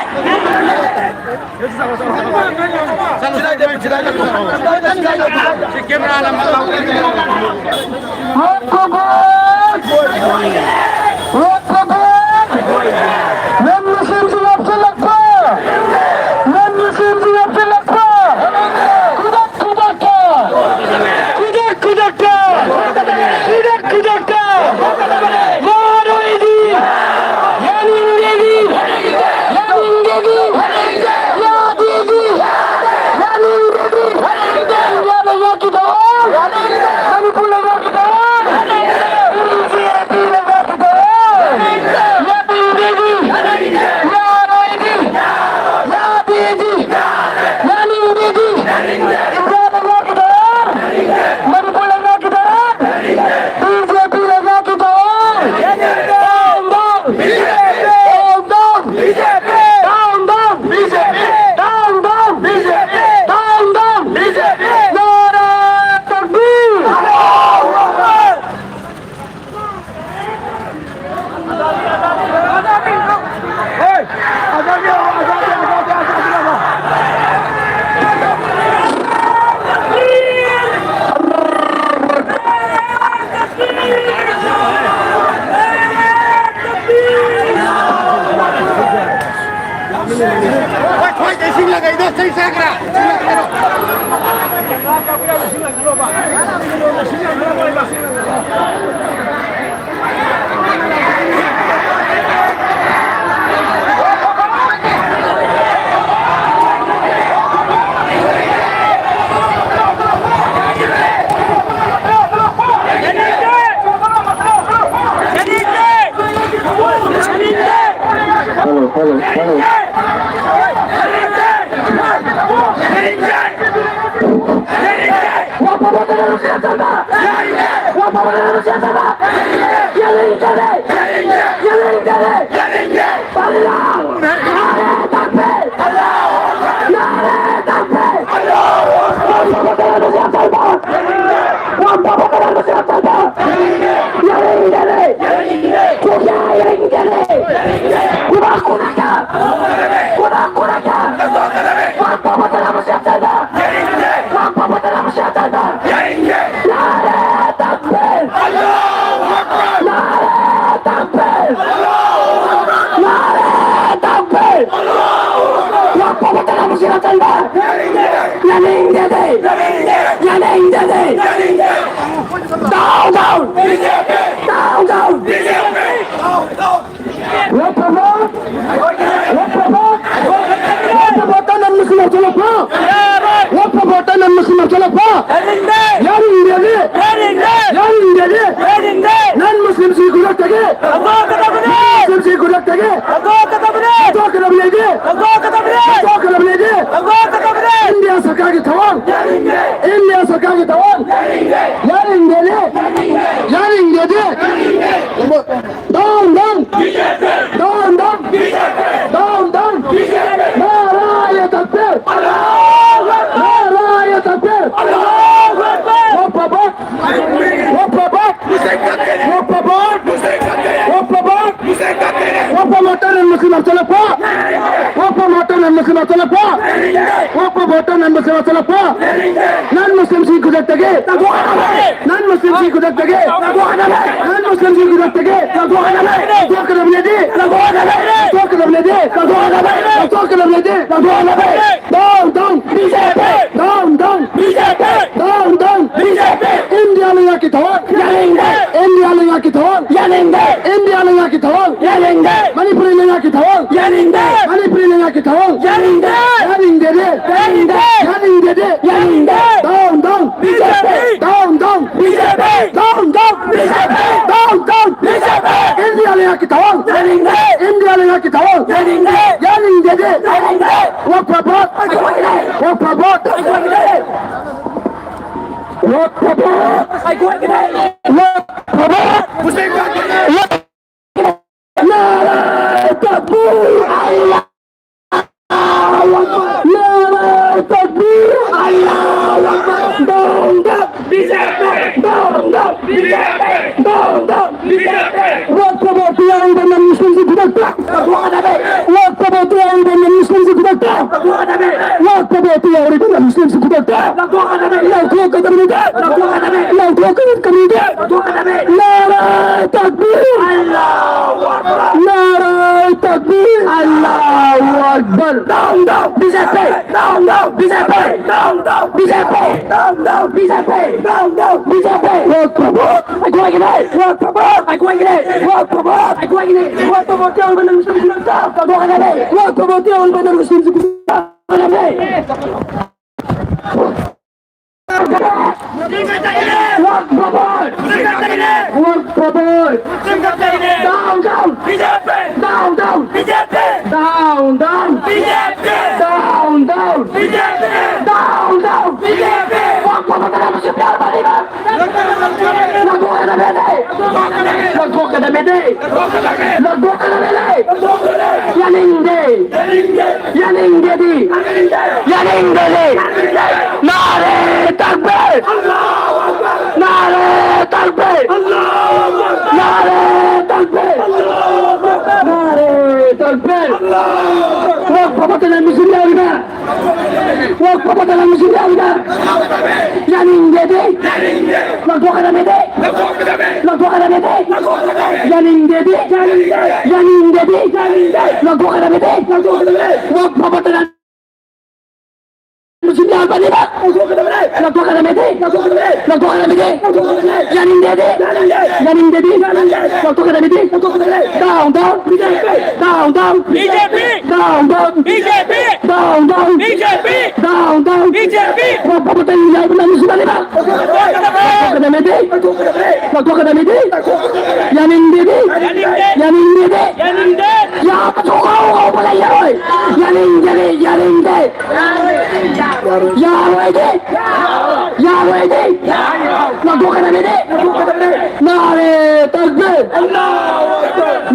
ꯃꯨꯔꯗꯥꯕꯥꯗ! ꯏꯟꯗꯤꯌꯥ ꯂꯩꯉꯥꯛꯀꯤ ꯗꯔꯀꯥꯔ, ꯃꯅꯤꯄꯨꯔ ꯂꯩꯉꯥꯛꯀꯤ ꯗꯔꯀꯥꯔ, ꯕꯤ ꯖꯦ ꯄꯤ ꯂꯩꯉꯥꯛꯀꯤ ꯗꯔꯀꯥꯔ꯫ Down, down! Down, down! Down, down! Down, down! Down, down! ꯅꯥꯔꯥ ꯇꯛꯕꯤꯔ! Hello, hello, hello. ꯌꯥꯅꯤꯡꯗꯦ! ꯌꯥꯅꯤꯡꯗꯦ! ꯌꯥꯅꯤꯡꯗꯦ! Down, down! Down, down! ꯂꯦꯞꯄꯕ! ꯂꯦꯞꯄꯕ! ꯂꯦꯞꯄꯕ! ꯇꯟ ꯑꯃꯁꯨ ꯂꯧꯁꯤꯜꯂꯛꯄ! ꯂꯦꯞꯄꯕ! ꯇꯟ ꯑꯃꯁꯨ ꯂꯧꯁꯤꯜꯂꯛꯄ! ꯌꯥꯅꯤꯡꯗꯦ! ꯌꯥꯅꯤꯡꯗꯦ! ꯌꯥꯅꯤꯡꯗꯦ! ꯅꯟ ꯃꯨꯁꯂꯤꯝꯁꯤ ꯈꯨꯗꯛꯇꯒꯤ! ꯂꯧꯊꯣꯛꯀꯗꯕꯅꯤ! ꯃꯨꯁꯂꯤꯝꯁꯤ ꯈꯨꯗꯛꯇꯒꯤ! ꯂꯧꯊꯣꯛꯀꯗꯕꯅꯤ! ꯂꯧꯊꯣꯛꯀꯗꯕꯅꯤꯗꯤ! ꯂꯧꯊꯣꯛꯀꯗꯕꯅꯤ! ꯂꯧꯊꯣꯛꯀꯗꯕꯅꯤꯗꯤ! ꯂꯧꯊꯣꯛꯀꯗꯕꯅꯤ! ꯏꯟꯗꯤꯌꯥ ꯁꯔꯀꯥꯔꯒꯤ ꯊꯧ- ꯏꯟꯗꯤꯌꯥ ꯁꯔꯀꯥꯔꯒꯤ ꯊꯧꯑꯣꯡ ꯌꯥꯅꯤꯡꯗꯦꯗꯤ, ꯌꯥꯅꯤꯡꯗꯦꯗꯤ꯫ Down, down! Down, down! Down, down! नाराय तकबीर! नाराय तकबीर! वक्फ बोर्ड! वक्फ बोर्ड! वक्फ बोर्ड! वक्फ बोर्ड! वक्फ बोर्ड! वक्फ बोर्ड! वक्फ बोर्ड! वक्फ बोर्ड! वक्फ बोर्ड! वक्फ बोर्ड! ꯅꯟ ꯃꯨꯁꯂꯤꯝꯁꯤꯡꯒꯤ ꯈꯨꯗꯛꯇꯒꯤ, ꯅꯟ ꯃꯨꯁꯂꯤꯝꯁꯤꯡꯒꯤ ꯈꯨꯗꯛꯇꯒꯤ, ꯅꯟ ꯃꯨꯁꯂꯤꯝꯁꯤꯡꯒꯤ ꯈꯨꯗꯛꯇꯒꯤ ꯂꯧꯊꯣꯛꯀꯗꯕꯅꯤꯗꯤ, ꯂꯧꯊꯣꯛꯀꯗꯕꯅꯤꯗꯤ, ꯂꯧꯊꯣꯛꯀꯗꯕꯅꯤꯗꯤ, ꯂꯧꯊꯣꯛꯀꯗꯕꯅꯤꯗꯤ꯫ Down, down, B J P! Down, down, B J P! Down, down, B J P! India ꯂꯩꯉꯥꯛꯀꯤ ꯊꯧꯑꯣꯡ ꯌꯥꯅꯤꯡꯗꯦ! India ꯂꯩꯉꯥꯛꯀꯤ ꯊꯧꯑꯣꯡ ꯌꯥꯅꯤꯡꯗꯦ! ꯏꯟꯗꯤꯌꯥ ꯂꯩꯉꯥꯛꯀꯤ ꯊꯧꯑꯣꯡ ꯌꯥꯅꯤꯡꯗꯦ! ꯃꯅꯤꯄꯨꯔꯤ ꯂꯩꯉꯥꯛꯀꯤ ꯊꯧꯑꯣꯡ ꯌꯥꯅꯤꯡꯗꯦ! ꯃꯅꯤꯄꯨꯔꯤ ꯂꯩꯉꯥꯛꯀꯤ ꯊꯧꯑꯣꯡ ꯌꯥꯅꯤꯡꯗꯦ! ꯌꯥꯅꯤꯡꯗꯦꯗꯤ! ꯌꯥꯅꯤꯡꯗꯦ! ꯌꯥꯅꯤꯡꯗꯦꯗꯤ! ꯌꯥꯅꯤꯡꯗꯦ! Down, down, B J P! Down, down, B J P! Down, down, B J P! Down, down, B J P! India ꯂꯩꯉꯥꯛꯀꯤ ꯊꯧꯑꯣꯡ ꯌꯥꯅꯤꯡꯗꯦ! ꯏꯟꯗꯤꯌꯥ ꯂꯩꯉꯥꯛꯀꯤ ꯊꯧꯑꯣꯡ ꯌꯥꯅꯤꯡꯗꯦ! ꯌꯥꯅꯤꯡꯗꯦꯗꯤ! ꯌꯥꯅꯤꯡꯗꯦ! ꯋꯛꯐ ꯕꯣꯔꯗ! ꯑꯩꯈꯣꯏꯒꯤꯅꯦ! ꯋꯛꯐ ꯕꯣꯔꯗ! ꯑꯩꯈꯣꯏꯒꯤꯅꯦ! ꯋꯛꯐ ꯕꯣꯔꯗ! ꯑꯩꯈꯣꯏꯒꯤꯅꯦ! ꯋꯛꯐ ꯕꯣꯔꯗ! ꯍꯨꯁꯦꯟ ꯈꯥꯟꯒꯤꯅꯦ! ꯅꯥꯔꯥ ꯇꯛꯕꯤꯔ! ꯑꯜꯂꯥꯍꯨ ꯑꯛꯕꯔ! ꯅꯥꯔꯥ ꯇꯛꯕꯤꯔ! ꯑꯜꯂꯥꯍꯨ Akbar! Down, down, B J P! Down, down, B J P! Down, down, B J P! ꯋꯛꯐ ꯕꯣꯔꯗꯇ ꯌꯥꯎꯔꯤꯕ ꯅꯟ ꯃꯨꯁꯂꯤꯝꯁꯤꯡ ꯈꯨꯗꯛꯇ ꯂꯧꯊꯣꯛꯀꯗꯕꯅꯤ! ꯋꯛꯐ ꯕꯣꯔꯗꯇ ꯌꯥꯎꯔꯤꯕ ꯅꯟ ꯃꯨꯁꯂꯤꯝꯁꯤꯡ ꯈꯨꯗꯛꯇ ꯂꯧꯊꯣꯛꯀꯗꯕꯅꯤ! ꯋꯛꯐ ꯕꯣꯔꯗꯇ ꯌꯥꯎꯔꯤꯕ ꯅꯟ ꯃꯨꯁꯂꯤꯝꯁꯤꯡ ꯈꯨꯗꯛꯇ ꯂꯧꯊꯣꯛꯀꯗꯕꯅꯤ! ꯂꯧꯊꯣꯛꯀꯗꯕꯅꯤꯗ! ꯂꯧꯊꯣꯛꯀꯗꯕꯅꯤ! ꯂꯧꯊꯣꯛꯀꯗꯕꯅꯤꯗ! ꯂꯧꯊꯣꯛꯀꯗꯕꯅꯤ! ꯅꯥꯔꯥ ꯇꯛꯕꯤꯔ! ꯑꯜꯂꯥꯍꯨ ꯑꯛꯕꯔ! ꯅꯥꯔꯥ ꯇꯛꯕꯤꯔ! ꯑꯜꯂꯥꯍꯨ Akbar! Down, down, B J P! Down, down, B J P! Down, down, B J P! Down, down, B J P! Down, down, BJ P! ꯋꯛꯐ ꯕꯣꯔꯗ ꯑꯩꯈꯣꯏꯒꯤꯅꯦ! ꯋꯛꯐ ꯕꯣꯔꯗ ꯑꯩꯈꯣꯏꯒꯤꯅꯦ! ꯋꯛꯐ ꯕꯣꯔꯗ ꯑꯩꯈꯣꯏꯒꯤꯅꯦ! ꯋꯛꯐ ꯕꯣꯔꯗ ꯌꯥꯎꯔꯤꯕ ꯅꯟ ꯃꯨꯁꯂꯤꯝꯁꯤꯡ ꯈꯨꯗꯛꯇ ꯂꯧꯊꯣꯛꯀꯗꯕꯅꯤ! ꯋꯛꯐ ꯕꯣꯔꯗ ꯌꯥꯎꯔꯤꯕ ꯅꯟ ꯃꯨꯁꯂꯤꯝꯁꯤꯡ ꯈꯨꯗꯛꯇ ꯂꯧꯊꯣꯛꯀꯗꯕꯅꯤ! ꯋꯛꯐ ꯕꯣꯔꯗ! ꯋꯛꯐ ꯕꯣꯔꯗ! Down, down! B J P! Down, down! B J P! Down, down! B J P! Down, down! B J P! Down, down! B J P! ꯂꯧꯊꯣꯛꯀꯗꯕꯅꯤ! ꯂꯧꯊꯣꯛꯀꯗꯕꯅꯤ! ꯌꯥꯅꯤꯡꯗꯦ! ꯌꯥꯅꯤꯡꯗꯦꯗꯤ! ꯌꯥꯅꯤꯡꯗꯦꯗꯤ! ꯅꯥꯔꯦ ꯇꯛꯕꯤꯔ! ꯅꯥꯔꯦ ꯇꯛꯕꯤꯔ! ꯅꯥꯔꯦ ꯇꯛꯕꯤꯔ! ꯅꯥꯔꯦ ꯇꯛꯕꯤꯔ! ꯋꯥꯛꯐ ꯄꯇꯟ ꯃꯁꯤꯡ ꯌꯥꯎꯔꯤꯕ! ꯋꯥꯛꯐ ꯄꯇꯟ ꯃꯁꯤꯡ ꯌꯥꯎꯔꯤꯕ! ꯌꯥꯅꯤꯡꯗꯦꯗꯤ! ꯂꯧꯊꯣꯛꯀꯗꯕꯅꯤ! ꯂꯧꯊꯣꯛꯀꯗꯕꯅꯤ! ꯌꯥꯅꯤꯡꯗꯦꯗꯤ! ꯌꯥꯅꯤꯡꯗꯦꯗꯤ! ꯂꯧꯊꯣꯛꯀꯗꯕꯅꯤ! ꯂꯧꯊꯣꯛꯀꯗꯕꯅꯤ! ꯋꯥꯛꯐ ꯄꯇꯟ ꯃꯁꯤꯡ ꯌꯥꯎꯔꯤꯕ! ꯂꯧꯊꯣꯛꯀꯗꯕꯅꯤ! ꯂꯧꯊꯣꯛꯀꯗꯕꯅꯤ! ꯌꯥꯅꯤꯡꯗꯦꯗꯤ! ꯌꯥꯅꯤꯡꯗꯦꯗꯤ! ꯂꯧꯊꯣꯛꯀꯗꯕꯅꯤ! Down, down! Down, down! B J P! Down, down! B J P! Down, down! B J P! Down, down! B J P! Waqf ꯄꯇꯟ ꯌꯥꯎꯔꯤꯕ ꯅꯪ ꯁꯤꯕꯅꯤꯅ! ꯂꯧꯊꯣꯛꯀꯗꯕꯅꯤ! ꯂꯧꯊꯣꯛꯀꯗꯕꯅꯤ! ꯌꯥꯅꯤꯡꯗꯦꯗꯤ! ꯌꯥꯅꯤꯡꯗꯦ! ꯌꯥꯅꯤꯡꯗꯦꯗꯤ! ꯌꯥꯅꯤꯡꯗꯦ! ꯌꯥꯕꯁꯨ ꯀꯧ ꯀꯧꯕ ꯂꯩꯔꯣꯏ! ꯌꯥꯅꯤꯡꯗꯦꯗꯤ! ꯌꯥꯅꯤꯡꯗꯦ! ꯌꯥꯔꯣꯏꯗꯤ! ꯌꯥꯔꯣꯏꯗꯤ! ꯂꯧꯊꯣꯛꯀꯗꯕꯅꯤ! ꯅꯥꯔꯦ ꯇꯛꯕꯤꯔ!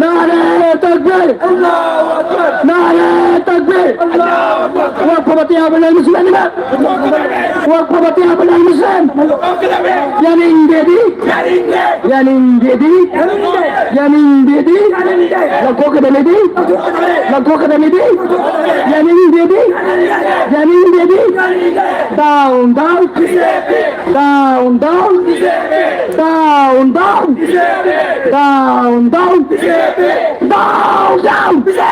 ꯅꯥꯔꯦ ꯇꯛꯕꯤꯔ! ꯅꯥꯔꯦ ꯇꯛꯕꯤꯔ! ꯋꯥꯛꯐ ꯄꯇꯟ ꯌꯥꯎꯔꯤꯕ ꯅꯪ ꯁꯤꯕꯅꯤꯅ! ꯋꯥꯛꯐ ꯄꯇꯟ ꯌꯥꯎꯔꯤꯕ ꯅꯪ ꯁꯤꯕꯅꯤꯅ! ꯌꯥꯅꯤꯡꯗꯦꯗꯤ! ꯌꯥꯅꯤꯡꯗꯦꯗꯤ! ꯌꯥꯅꯤꯡꯗꯦꯗꯤ! ꯂꯧꯊꯣꯛꯀꯗꯕꯅꯤ! ꯂꯧꯊꯣꯛꯀꯗꯕꯅꯤ! ꯌꯥꯅꯤꯡꯗꯦꯗꯤ! ꯌꯥꯅꯤꯡꯗꯦꯗꯤ! Down, down! Down, down! Down, down! Down, down! Down, down! Down,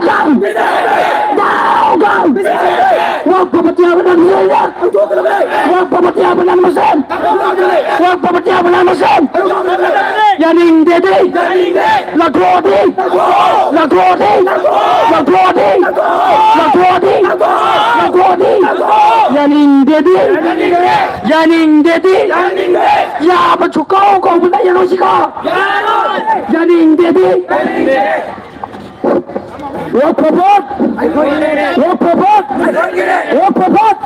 down! Down, down! ꯋꯥꯛꯐ ꯄꯇꯟ ꯌꯥꯎꯔꯤꯕ ꯅꯪ ꯁꯤꯕꯅꯤꯅ! ꯋꯥꯛꯐ ꯄꯇꯟ ꯌꯥꯎꯔꯤꯕ ꯅꯪ ꯃꯁꯦꯟ! ꯋꯥꯛꯐ ꯄꯇꯟ ꯌꯥꯎꯔꯤꯕ ꯅꯪ ꯃꯁꯦꯟ! ꯌꯥꯅꯤꯡꯗꯦꯗꯤ! ꯂꯧꯊꯣꯛꯑꯗꯤ! ꯂꯧꯊꯣꯛꯑꯗꯤ! ꯂꯧꯊꯣꯛꯑꯗꯤ! ꯂꯧꯊꯣꯛꯑꯗꯤ! ꯂꯧꯊꯣꯛꯑꯗꯤ! ꯌꯥꯅꯤꯡꯗꯦꯗꯤ! ꯌꯥꯅꯤꯡꯗꯦꯗꯤ! ꯌꯥꯕ ꯁꯨꯀꯧ ꯀꯧꯕ ꯂꯩꯔꯣꯏꯁꯤꯀꯣ! ꯌꯥꯅꯤꯡꯗꯦꯗꯤ! ꯋꯥꯛꯐ ꯚꯣꯠ! ꯋꯥꯛꯐ ꯚꯣꯠ! ꯋꯥꯛꯐ ꯚꯣꯠ!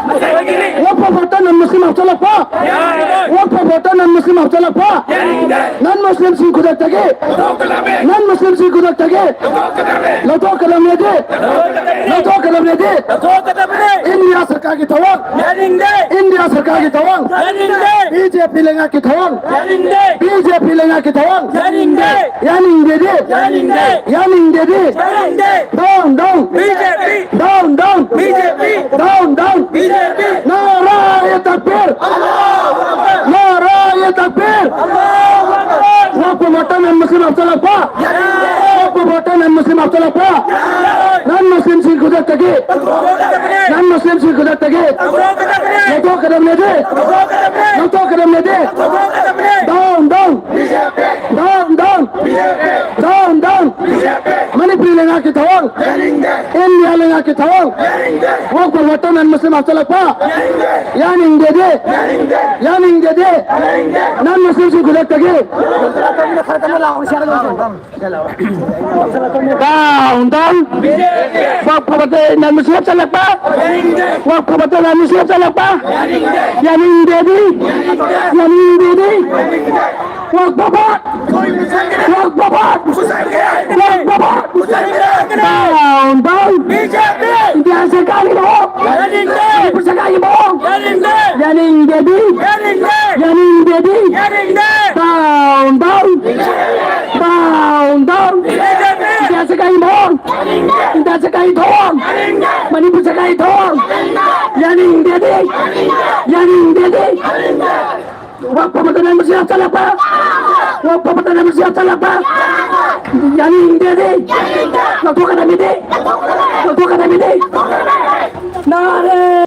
ꯋꯥꯛꯐ ꯚꯣꯠꯇ ꯅꯟ ꯃꯨꯁꯂꯤꯝ ꯍꯥꯞꯆꯜꯂꯛꯄ! ꯋꯥꯛꯐ ꯚꯣꯠꯇ ꯅꯟ ꯃꯨꯁꯂꯤꯝ ꯍꯥꯞꯆꯜꯂꯛꯄ! ꯅꯟ ꯃꯨꯁꯂꯤꯝ ꯈꯨꯗꯛꯇꯒꯤ, ꯅꯟ ꯃꯨꯁꯂꯤꯝꯁꯤꯡ ꯈꯨꯗꯛꯇꯒꯤ ꯂꯧꯊꯣꯛꯀꯗꯕꯅꯦꯗꯤ, ꯂꯧꯊꯣꯛꯀꯗꯕꯅꯦꯗꯤ ꯏꯟꯗꯤꯌꯥ ꯁꯔꯀꯥꯔꯒꯤ ꯊꯧꯑꯣꯡ, ꯏꯟꯗꯤꯌꯥ ꯁꯔꯀꯥꯔꯒꯤ ꯊꯧꯑꯣꯡ, ꯕꯤ ꯖꯦ ꯄꯤ ꯂꯩꯉꯥꯛꯀꯤ ꯊꯧꯑꯣꯡ, ꯕꯤ ꯖꯦ ꯄꯤ ꯂꯩꯉꯥꯛꯀꯤ ꯊꯧꯑꯣꯡ ꯌꯥꯅꯤꯡꯗꯦꯗꯤ, ꯌꯥꯅꯤꯡꯗꯦꯗꯤ, down down, down down, down down, ꯅꯥꯔꯥꯌꯦ ꯇꯛꯕꯤꯔ! ꯅꯥꯔꯥꯌꯦ ꯇꯛꯕꯤꯔ! ꯋꯥꯛꯐ ꯕꯣꯔꯗꯇ ꯅꯟ ꯃꯨꯁꯂꯤꯝ ꯍꯥꯞꯆꯜꯂꯛꯄ! ꯋꯥꯛꯐ ꯕꯣꯔꯗꯇ ꯅꯟ ꯃꯨꯁꯂꯤꯝ ꯍꯥꯞꯆꯜꯂꯛꯄ! ꯅꯟ ꯃꯨꯁꯂꯤꯝꯁꯤꯡ ꯈꯨꯗꯛꯇꯒꯤ! ꯅꯟ ꯃꯨꯁꯂꯤꯝꯁꯤꯡ ꯈꯨꯗꯛꯇꯒꯤ! ꯂꯧꯊꯣꯛꯀꯗꯕꯅꯦꯗꯤ! ꯂꯧꯊꯣꯛꯀꯗꯕꯅꯦꯗꯤ! Down down! Down down! Down down! Manipuri ꯂꯩꯉꯥꯛꯀꯤ ꯊꯧꯑꯣꯡ! ꯏꯟꯗꯤꯌꯥ ꯂꯩꯉꯥꯛꯀꯤ ꯊꯧꯑꯣꯡ! ꯋꯥꯛꯐ ꯕꯣꯔꯗꯇ ꯅꯟ ꯃꯨꯁꯂꯤꯝ ꯍꯥꯞꯆꯜꯂꯛꯄ! ꯌꯥꯅꯤꯡꯗꯦꯗꯤ! ꯌꯥꯅꯤꯡꯗꯦꯗꯤ! ꯅꯟ ꯃꯨꯁꯂꯤꯝꯁꯤꯡ ꯈꯨꯗꯛꯇꯒꯤ! Down down! ꯋꯥꯛꯐ ꯕꯣꯔꯗꯇ ꯅꯟ ꯃꯨꯁꯂꯤꯝ ꯍꯥꯞꯆꯜꯂꯛꯄ! ꯋꯥꯛꯐ ꯕꯣꯔꯗꯇ ꯅꯟ ꯃꯨꯁꯂꯤꯝ ꯍꯥꯞꯆꯜꯂꯛꯄ! ꯌꯥꯅꯤꯡꯗꯦꯗꯤ! ꯌꯥꯅꯤꯡꯗꯦꯗꯤ! ꯋꯥꯛꯐ board! Waqf board! Waqf board! Down down! B J P! India ꯁꯔꯀꯥꯔꯒꯤ ꯃꯑꯣꯡ! ꯌꯥꯅꯤꯡꯗꯦ! ꯃꯅꯤꯄꯨꯔ ꯁꯔꯀꯥꯔꯒꯤ ꯃꯑꯣꯡ! ꯌꯥꯅꯤꯡꯗꯦ! ꯌꯥꯅꯤꯡꯗꯦꯗꯤ! ꯌꯥꯅꯤꯡꯗꯦ! ꯌꯥꯅꯤꯡꯗꯦ! Down down! Down down! B J P! India ꯁꯔꯀꯥꯔꯒꯤ ꯃꯑꯣꯡ! ꯌꯥꯅꯤꯡꯗꯦ! ꯏꯟꯗꯤꯌꯥ ꯁꯔꯀꯥꯔꯒꯤ ꯊꯧꯑꯣꯡ! ꯌꯥꯅꯤꯡꯗꯦ! ꯃꯅꯤꯄꯨꯔ ꯁꯔꯀꯥꯔꯒꯤ ꯊꯧꯑꯣꯡ! ꯌꯥꯅꯤꯡꯗꯦ! ꯌꯥꯅꯤꯡꯗꯦꯗꯤ! ꯌꯥꯅꯤꯡꯗꯦꯗꯤ! ꯌꯥꯅꯤꯡꯗꯦ! ꯋꯥꯛꯐ ꯕꯣꯔꯗꯇ ꯅꯟ ꯃꯨꯁꯂꯤꯝ ꯍꯥꯞꯆꯜꯂꯛꯄ! ꯋꯥꯛꯐ ꯕꯣꯔꯗꯇ ꯅꯟ ꯃꯨꯁꯂꯤꯝ ꯍꯥꯞꯆꯜꯂꯛꯄ! ꯌꯥꯅꯤꯡꯗꯦꯗꯤ! ꯂꯧꯊꯣꯛꯀꯗꯕꯅꯤꯗꯤ! ꯂꯧꯊꯣꯛꯀꯗꯕꯅꯤꯗꯤ! ꯅꯥꯔꯦ!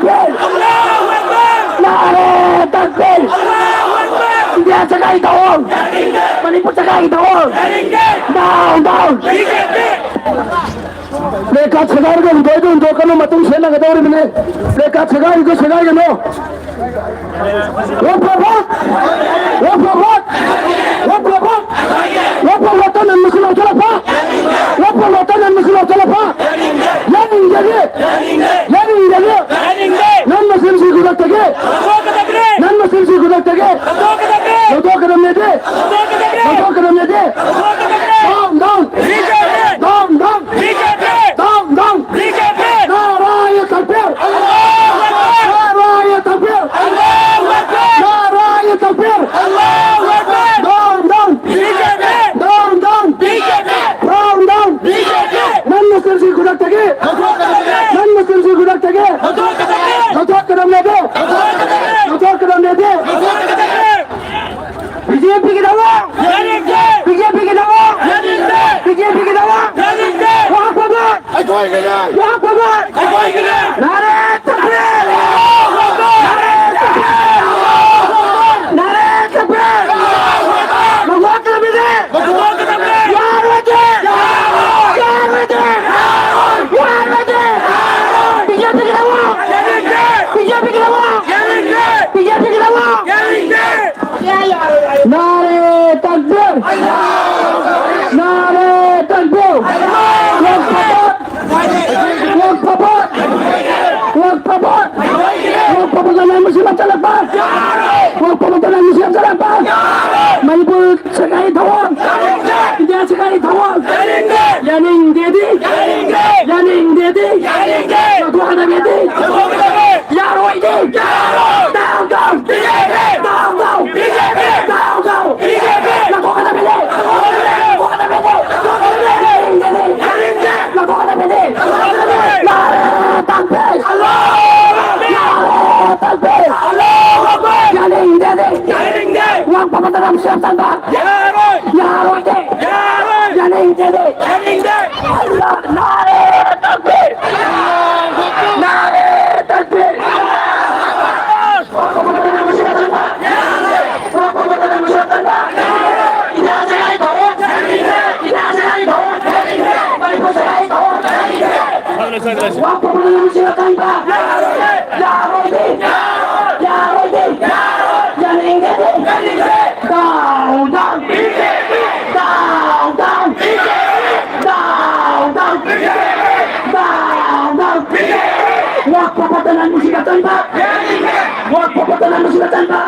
ꯇꯛꯕꯤꯔ! ꯅꯥꯔꯦ ꯇꯛꯕꯤꯔ! ꯏꯟꯗꯤꯌꯥ ꯁꯔꯀꯥꯔꯒꯤ ꯊꯧꯑꯣꯡ! ꯃꯅꯤꯄꯨꯔ ꯁꯔꯀꯥꯔꯒꯤ ꯊꯧꯑꯣꯡ! Down, down! Play card ꯁꯦꯒꯥꯏꯔꯒ ꯍꯨꯟꯗꯣꯛꯑꯗꯤ ꯍꯨꯟꯗꯣꯛꯀꯅꯨ, ꯃꯇꯨꯡ ꯁꯦꯟꯅꯒꯗꯧꯔꯤꯕꯅꯤ꯫ Play card ꯁꯦꯒꯥꯏꯔꯤꯗꯣ ꯁꯦꯒꯥꯏꯒꯅꯨ꯫ Work for vote! Work for vote! Work for vote! Work for vote ꯇ ꯅꯟ ꯃꯁꯤꯡ ꯂꯧꯊꯣꯛꯂꯛꯄ! Work for vote ꯇ ꯅꯟ ꯃꯁꯤꯡ ꯂꯧꯊꯣꯛꯂꯛꯄ! ꯌꯥꯅꯤꯡꯗꯦ! ꯌꯥꯅꯤꯡꯗꯦ! ꯅꯟ ꯃꯁꯤꯡꯁꯤ ꯈꯨꯗꯛꯇꯒꯤ! ꯅꯟ ꯃꯁꯤꯡꯁꯤ ꯈꯨꯗꯛꯇꯒꯤ! ꯂꯧꯊꯣꯛꯀꯗꯕꯅꯦꯗꯤ! ꯂꯧꯊꯣꯛꯀꯗꯕꯅꯦꯗꯤ! Down, down! Down, down! Down, down! ꯅꯥꯔꯥꯌ ꯇꯛꯕꯤꯔ! ꯅꯥꯔꯥꯌ ꯇꯛꯕꯤꯔ! ꯅꯥꯔꯥꯌ ꯇꯛꯕꯤꯔ! Down, down! Down, down! ꯅꯟ ꯃꯁꯤꯡꯁꯤ ꯈꯨꯗꯛꯇꯒꯤ! ꯅꯟ ꯃꯁꯤꯡꯁꯤ ꯈꯨꯗꯛꯇꯒꯤ! ꯂꯧꯊꯣꯛꯀꯗꯕꯅꯦꯗꯤ! ꯂꯧꯊꯣꯛꯀꯗꯕꯅꯦꯗꯤ! B J ꯄꯤꯒꯤ ꯊꯧꯑꯣꯡ! ꯌꯥꯅꯤꯡꯗꯦ! ꯕꯤ ꯖꯦ ꯄꯤꯒꯤ ꯊꯧꯑꯣꯡ! ꯌꯥꯅꯤꯡꯗꯦ! ꯕꯤ ꯖꯦ ꯄꯤꯒꯤ ꯊꯧꯑꯣꯡ! ꯌꯥꯅꯤꯡꯗꯦ! ꯋꯥ ꯐꯕ! ꯑꯩꯈꯣꯏꯒꯤꯅꯦ! ꯋꯥ ꯐꯕ! ꯑꯩꯈꯣꯏꯒꯤꯅꯦ! ꯅꯥꯔꯦ ꯇꯛꯕꯤꯔ! ꯅꯥꯔꯦ ꯇꯛꯕꯤꯔ! ꯅꯥꯔꯦ ꯇꯛꯕꯤꯔ! ꯂꯧꯊꯣꯛꯀꯗꯕꯅꯤ! ꯂꯧꯊꯣꯛꯀꯗꯕꯅꯤ! ꯌꯥꯔꯣꯏꯗꯤ! ꯌꯥꯔꯣꯏꯗꯤ! ꯌꯥꯔꯣꯏꯗꯤ! ꯕꯤ ꯖꯦ ꯄꯤꯒꯤ ꯊꯧꯑꯣꯡ! ꯌꯥꯅꯤꯡꯗꯦ! ꯕꯤ ꯖꯦ ꯄꯤꯒꯤ ꯊꯧꯑꯣꯡ! ꯌꯥꯅꯤꯡꯗꯦ! ꯕꯤ ꯖꯦ ꯄꯤꯒꯤ ꯊꯧꯑꯣꯡ! ꯌꯥꯅꯤꯡꯗꯦ! ꯅꯥꯔꯦ ꯇꯛꯕꯤꯔ! ꯅꯥꯔꯦ ꯇꯛꯕꯤꯔ! ꯋꯥꯛ ꯐꯕ! ꯋꯥꯛ ꯐꯕ! ꯋꯥꯛ ꯐꯕ! ꯋꯥꯛ ꯐꯕ ꯀꯅꯥ ꯃꯁꯤ ꯃꯆꯜꯂꯛꯄ? ꯋꯥꯛ ꯐꯕ ꯀꯅꯥ ꯃꯁꯤ ꯃꯆꯜꯂꯛꯄ? ꯃꯅꯤꯄꯨꯔ ꯁꯔꯀꯥꯔꯒꯤ ꯊꯧꯑꯣꯡ! ꯏꯟꯗꯤꯌꯥ ꯁꯔꯀꯥꯔꯒꯤ ꯊꯧꯑꯣꯡ! ꯌꯥꯅꯤꯡꯗꯦꯗꯤ! ꯌꯥꯅꯤꯡꯗꯦꯗꯤ! ꯂꯧꯊꯣꯛꯀꯗꯕꯅꯦꯗꯤ! ꯌꯥꯔꯣꯏꯗꯤ! ꯌꯥꯔꯣꯏ! Down, down! B J P! Down, down! B J P! Down, down! B J ꯄꯤ! ꯂꯧꯊꯣꯛꯀꯗꯕꯅꯦ! ꯂꯧꯊꯣꯛꯀꯗꯕꯅꯦ! ꯌꯥꯅꯤꯡꯗꯦ! ꯂꯧꯊꯣꯛꯀꯗꯕꯅꯦ! ꯂꯧꯊꯣꯛꯀꯗꯕꯅꯦ! ꯅꯥꯔꯦ ꯇꯛꯕꯤꯔ! ꯅꯥꯔꯦ ꯇꯛꯕꯤꯔ! ꯌꯥꯅꯤꯡꯗꯦꯗꯤ! ꯌꯥꯅꯤꯡꯗꯦ! ꯋꯥꯛ ꯐꯕ ꯇꯔꯥꯝ ꯁꯦꯝ ꯆꯟꯕ! ꯌꯥꯔꯣꯏ! ꯌꯥꯔꯣꯏꯗꯤ! ꯌꯥꯔꯣꯏ! ꯌꯥꯅꯤꯡꯗꯦꯗꯤ! ꯌꯥꯅꯤꯡꯗꯦ! ꯅꯥꯔꯦ ꯇꯛꯕꯤꯔ! ꯅꯥꯔꯦ ꯇꯛꯕꯤꯔ! ꯋꯥ ꯄꯨꯝꯅꯃꯛ ꯅꯨꯡꯁꯤꯕ ꯀꯟꯕ꯫ ꯌꯥꯔꯣꯏꯗꯤ! ꯌꯥꯔꯣꯏꯗꯤ! ꯌꯥꯅꯤꯡꯗꯦꯗꯤ! Down, down! Down, down! Down, down! Down, down! ꯋꯥ ꯄꯨꯝꯅꯃꯛ ꯅꯨꯡꯁꯤꯕ ꯀꯟꯕ꯫ ꯋꯥ ꯄꯨꯝꯅꯃꯛ ꯅꯨꯡꯁꯤꯕ ꯀꯟꯕ꯫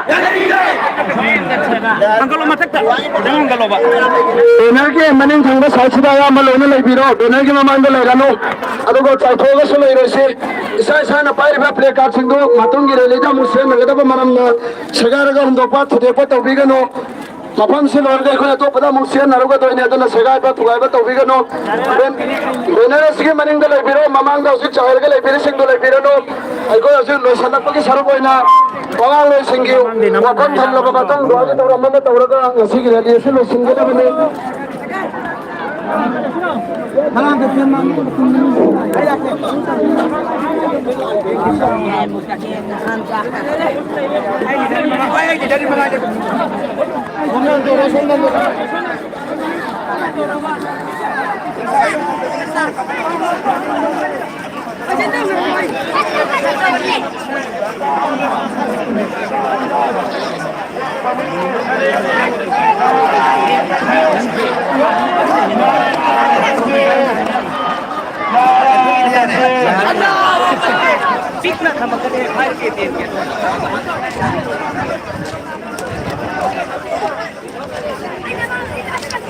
ꯊꯥꯡꯒꯠꯂꯣ, ꯃꯊꯛꯇ ꯈꯤꯇꯪ ꯊꯥꯡꯒꯠꯂꯣꯕ꯫ Banner ꯒꯤ ꯃꯅꯤꯡ ꯊꯪꯕ side ꯁꯤꯗ ꯑꯌꯥꯝꯕ ꯂꯣꯏꯅ ꯂꯩꯕꯤꯔꯣ, banner ꯒꯤ ꯃꯃꯥꯡꯗ ꯂꯩꯔꯅꯨ꯫ ꯑꯗꯨꯒ ꯆꯥꯏꯊꯣꯛꯑꯒꯁꯨ ꯂꯩꯔꯣꯏꯁꯤ꯫ ꯏꯁꯥ ꯏꯁꯥꯅ ꯄꯥꯏꯔꯤꯕ play card ꯁꯤꯡꯗꯨ ꯃꯇꯨꯡꯒꯤ rally ꯗ ꯑꯃꯨꯛ ꯁꯤꯖꯤꯟꯅꯒꯗꯕ ꯃꯔꯝꯅ ꯁꯦꯒꯥꯏꯔꯒ ꯍꯨꯟꯗꯣꯛꯄ ꯊꯨꯗꯦꯛꯄ ꯇꯧꯕꯤꯒꯅꯨ꯫ ꯃꯐꯝꯁꯤ ꯂꯣꯏꯔꯒ ꯑꯩꯈꯣꯏ ꯑꯇꯣꯞꯄꯗ ꯑꯃꯨꯛ ꯁꯤꯖꯤꯟꯅꯔꯨꯒꯗꯣꯏꯅꯤ, ꯑꯗꯨꯅ ꯁꯦꯒꯥꯏꯕ ꯊꯨꯒꯥꯏꯕ ꯇꯧꯕꯤꯒꯅꯨ꯫ Ban-, banner ꯑꯁꯤꯒꯤ ꯃꯅꯤꯡꯗ ꯂꯩꯕꯤꯔꯣ, ꯃꯃꯥꯡꯗ ꯍꯧꯖꯤꯛ ꯆꯥꯏꯔꯒ ꯂꯩꯕꯤꯔꯤꯁꯤꯡꯗꯨ ꯂꯩꯕꯤꯔꯅꯨ꯫ ꯑꯩꯈꯣꯏ ꯍꯧꯖꯤꯛ ꯂꯣꯏꯁꯤꯜꯂꯛꯄꯒꯤ ꯁꯔꯨꯛ ꯑꯣꯏꯅ ꯄꯉꯥꯡꯂꯣꯏꯁꯤꯡꯒꯤ ꯋꯥꯐꯝ ꯊꯝꯂꯕ ꯃꯇꯨꯡ ꯗꯨꯋꯥꯒꯤ ꯊꯧꯔꯝ ꯑꯃ ꯇꯧꯔꯒ ꯉꯁꯤꯒꯤ rally ꯑꯁꯤ ꯂꯣꯏꯁꯤꯟꯒꯗꯕꯅꯤ꯫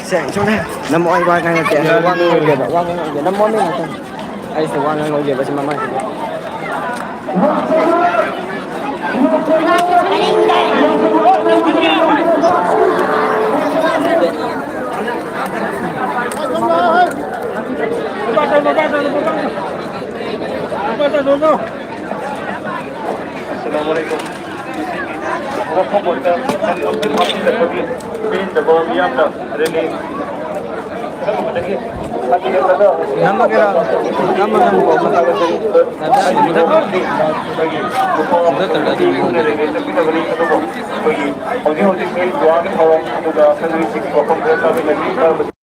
ꯁꯦ, ꯁꯨꯝꯅꯦ꯫ ꯅꯝꯃꯣ, ꯑꯩ ꯋꯥ ꯉꯥꯡꯉꯛꯀꯦ꯫ ꯑꯩ ꯋꯥ ꯉꯥꯡꯉꯛꯀꯦꯕ꯫ ꯋꯥ ꯉꯥꯡꯉꯛꯀꯦ꯫ ꯅꯝꯃꯣꯅꯦ ꯉꯥꯛꯇꯪ꯫ ꯑꯩꯁꯦ ꯋꯥ ꯉꯥꯡꯍꯧꯒꯦꯕ ꯁꯤ ꯃꯃꯥꯡꯁꯤꯗ꯫ ꯑꯁꯂꯥꯃꯨ ꯑꯂꯥꯏꯀꯨꯝ꯫ ꯋꯥꯐꯝ ꯑꯣꯏꯅ ꯄꯦꯟꯗꯕ ꯃꯤꯌꯥꯝꯅ rally ꯅꯝꯃꯒꯦꯔꯥ? ꯅꯝꯃꯒꯦꯔꯥ? ꯑꯩꯈꯣꯏꯒꯤ ꯅꯨꯄꯥ ꯑꯃꯁꯨꯡ ꯅꯨꯄꯤ ꯈꯔ ꯂꯩꯔꯦ, ꯆꯠꯄꯤꯗꯕꯅꯤ, ꯑꯗꯨꯕꯨ ꯑꯩꯈꯣꯏꯒꯤ ꯍꯧꯖꯤꯛ ꯍꯧꯖꯤꯛ ꯃꯤ ꯗꯨꯋꯥꯒꯤ ꯊꯧꯔꯝ ꯑꯗꯨꯒ ꯁꯟꯗ꯭ꯔꯤꯁꯤꯡꯒꯤ ꯋꯥꯐꯝ ꯈꯔ ꯇꯥꯃꯤꯟꯅꯁꯤ꯫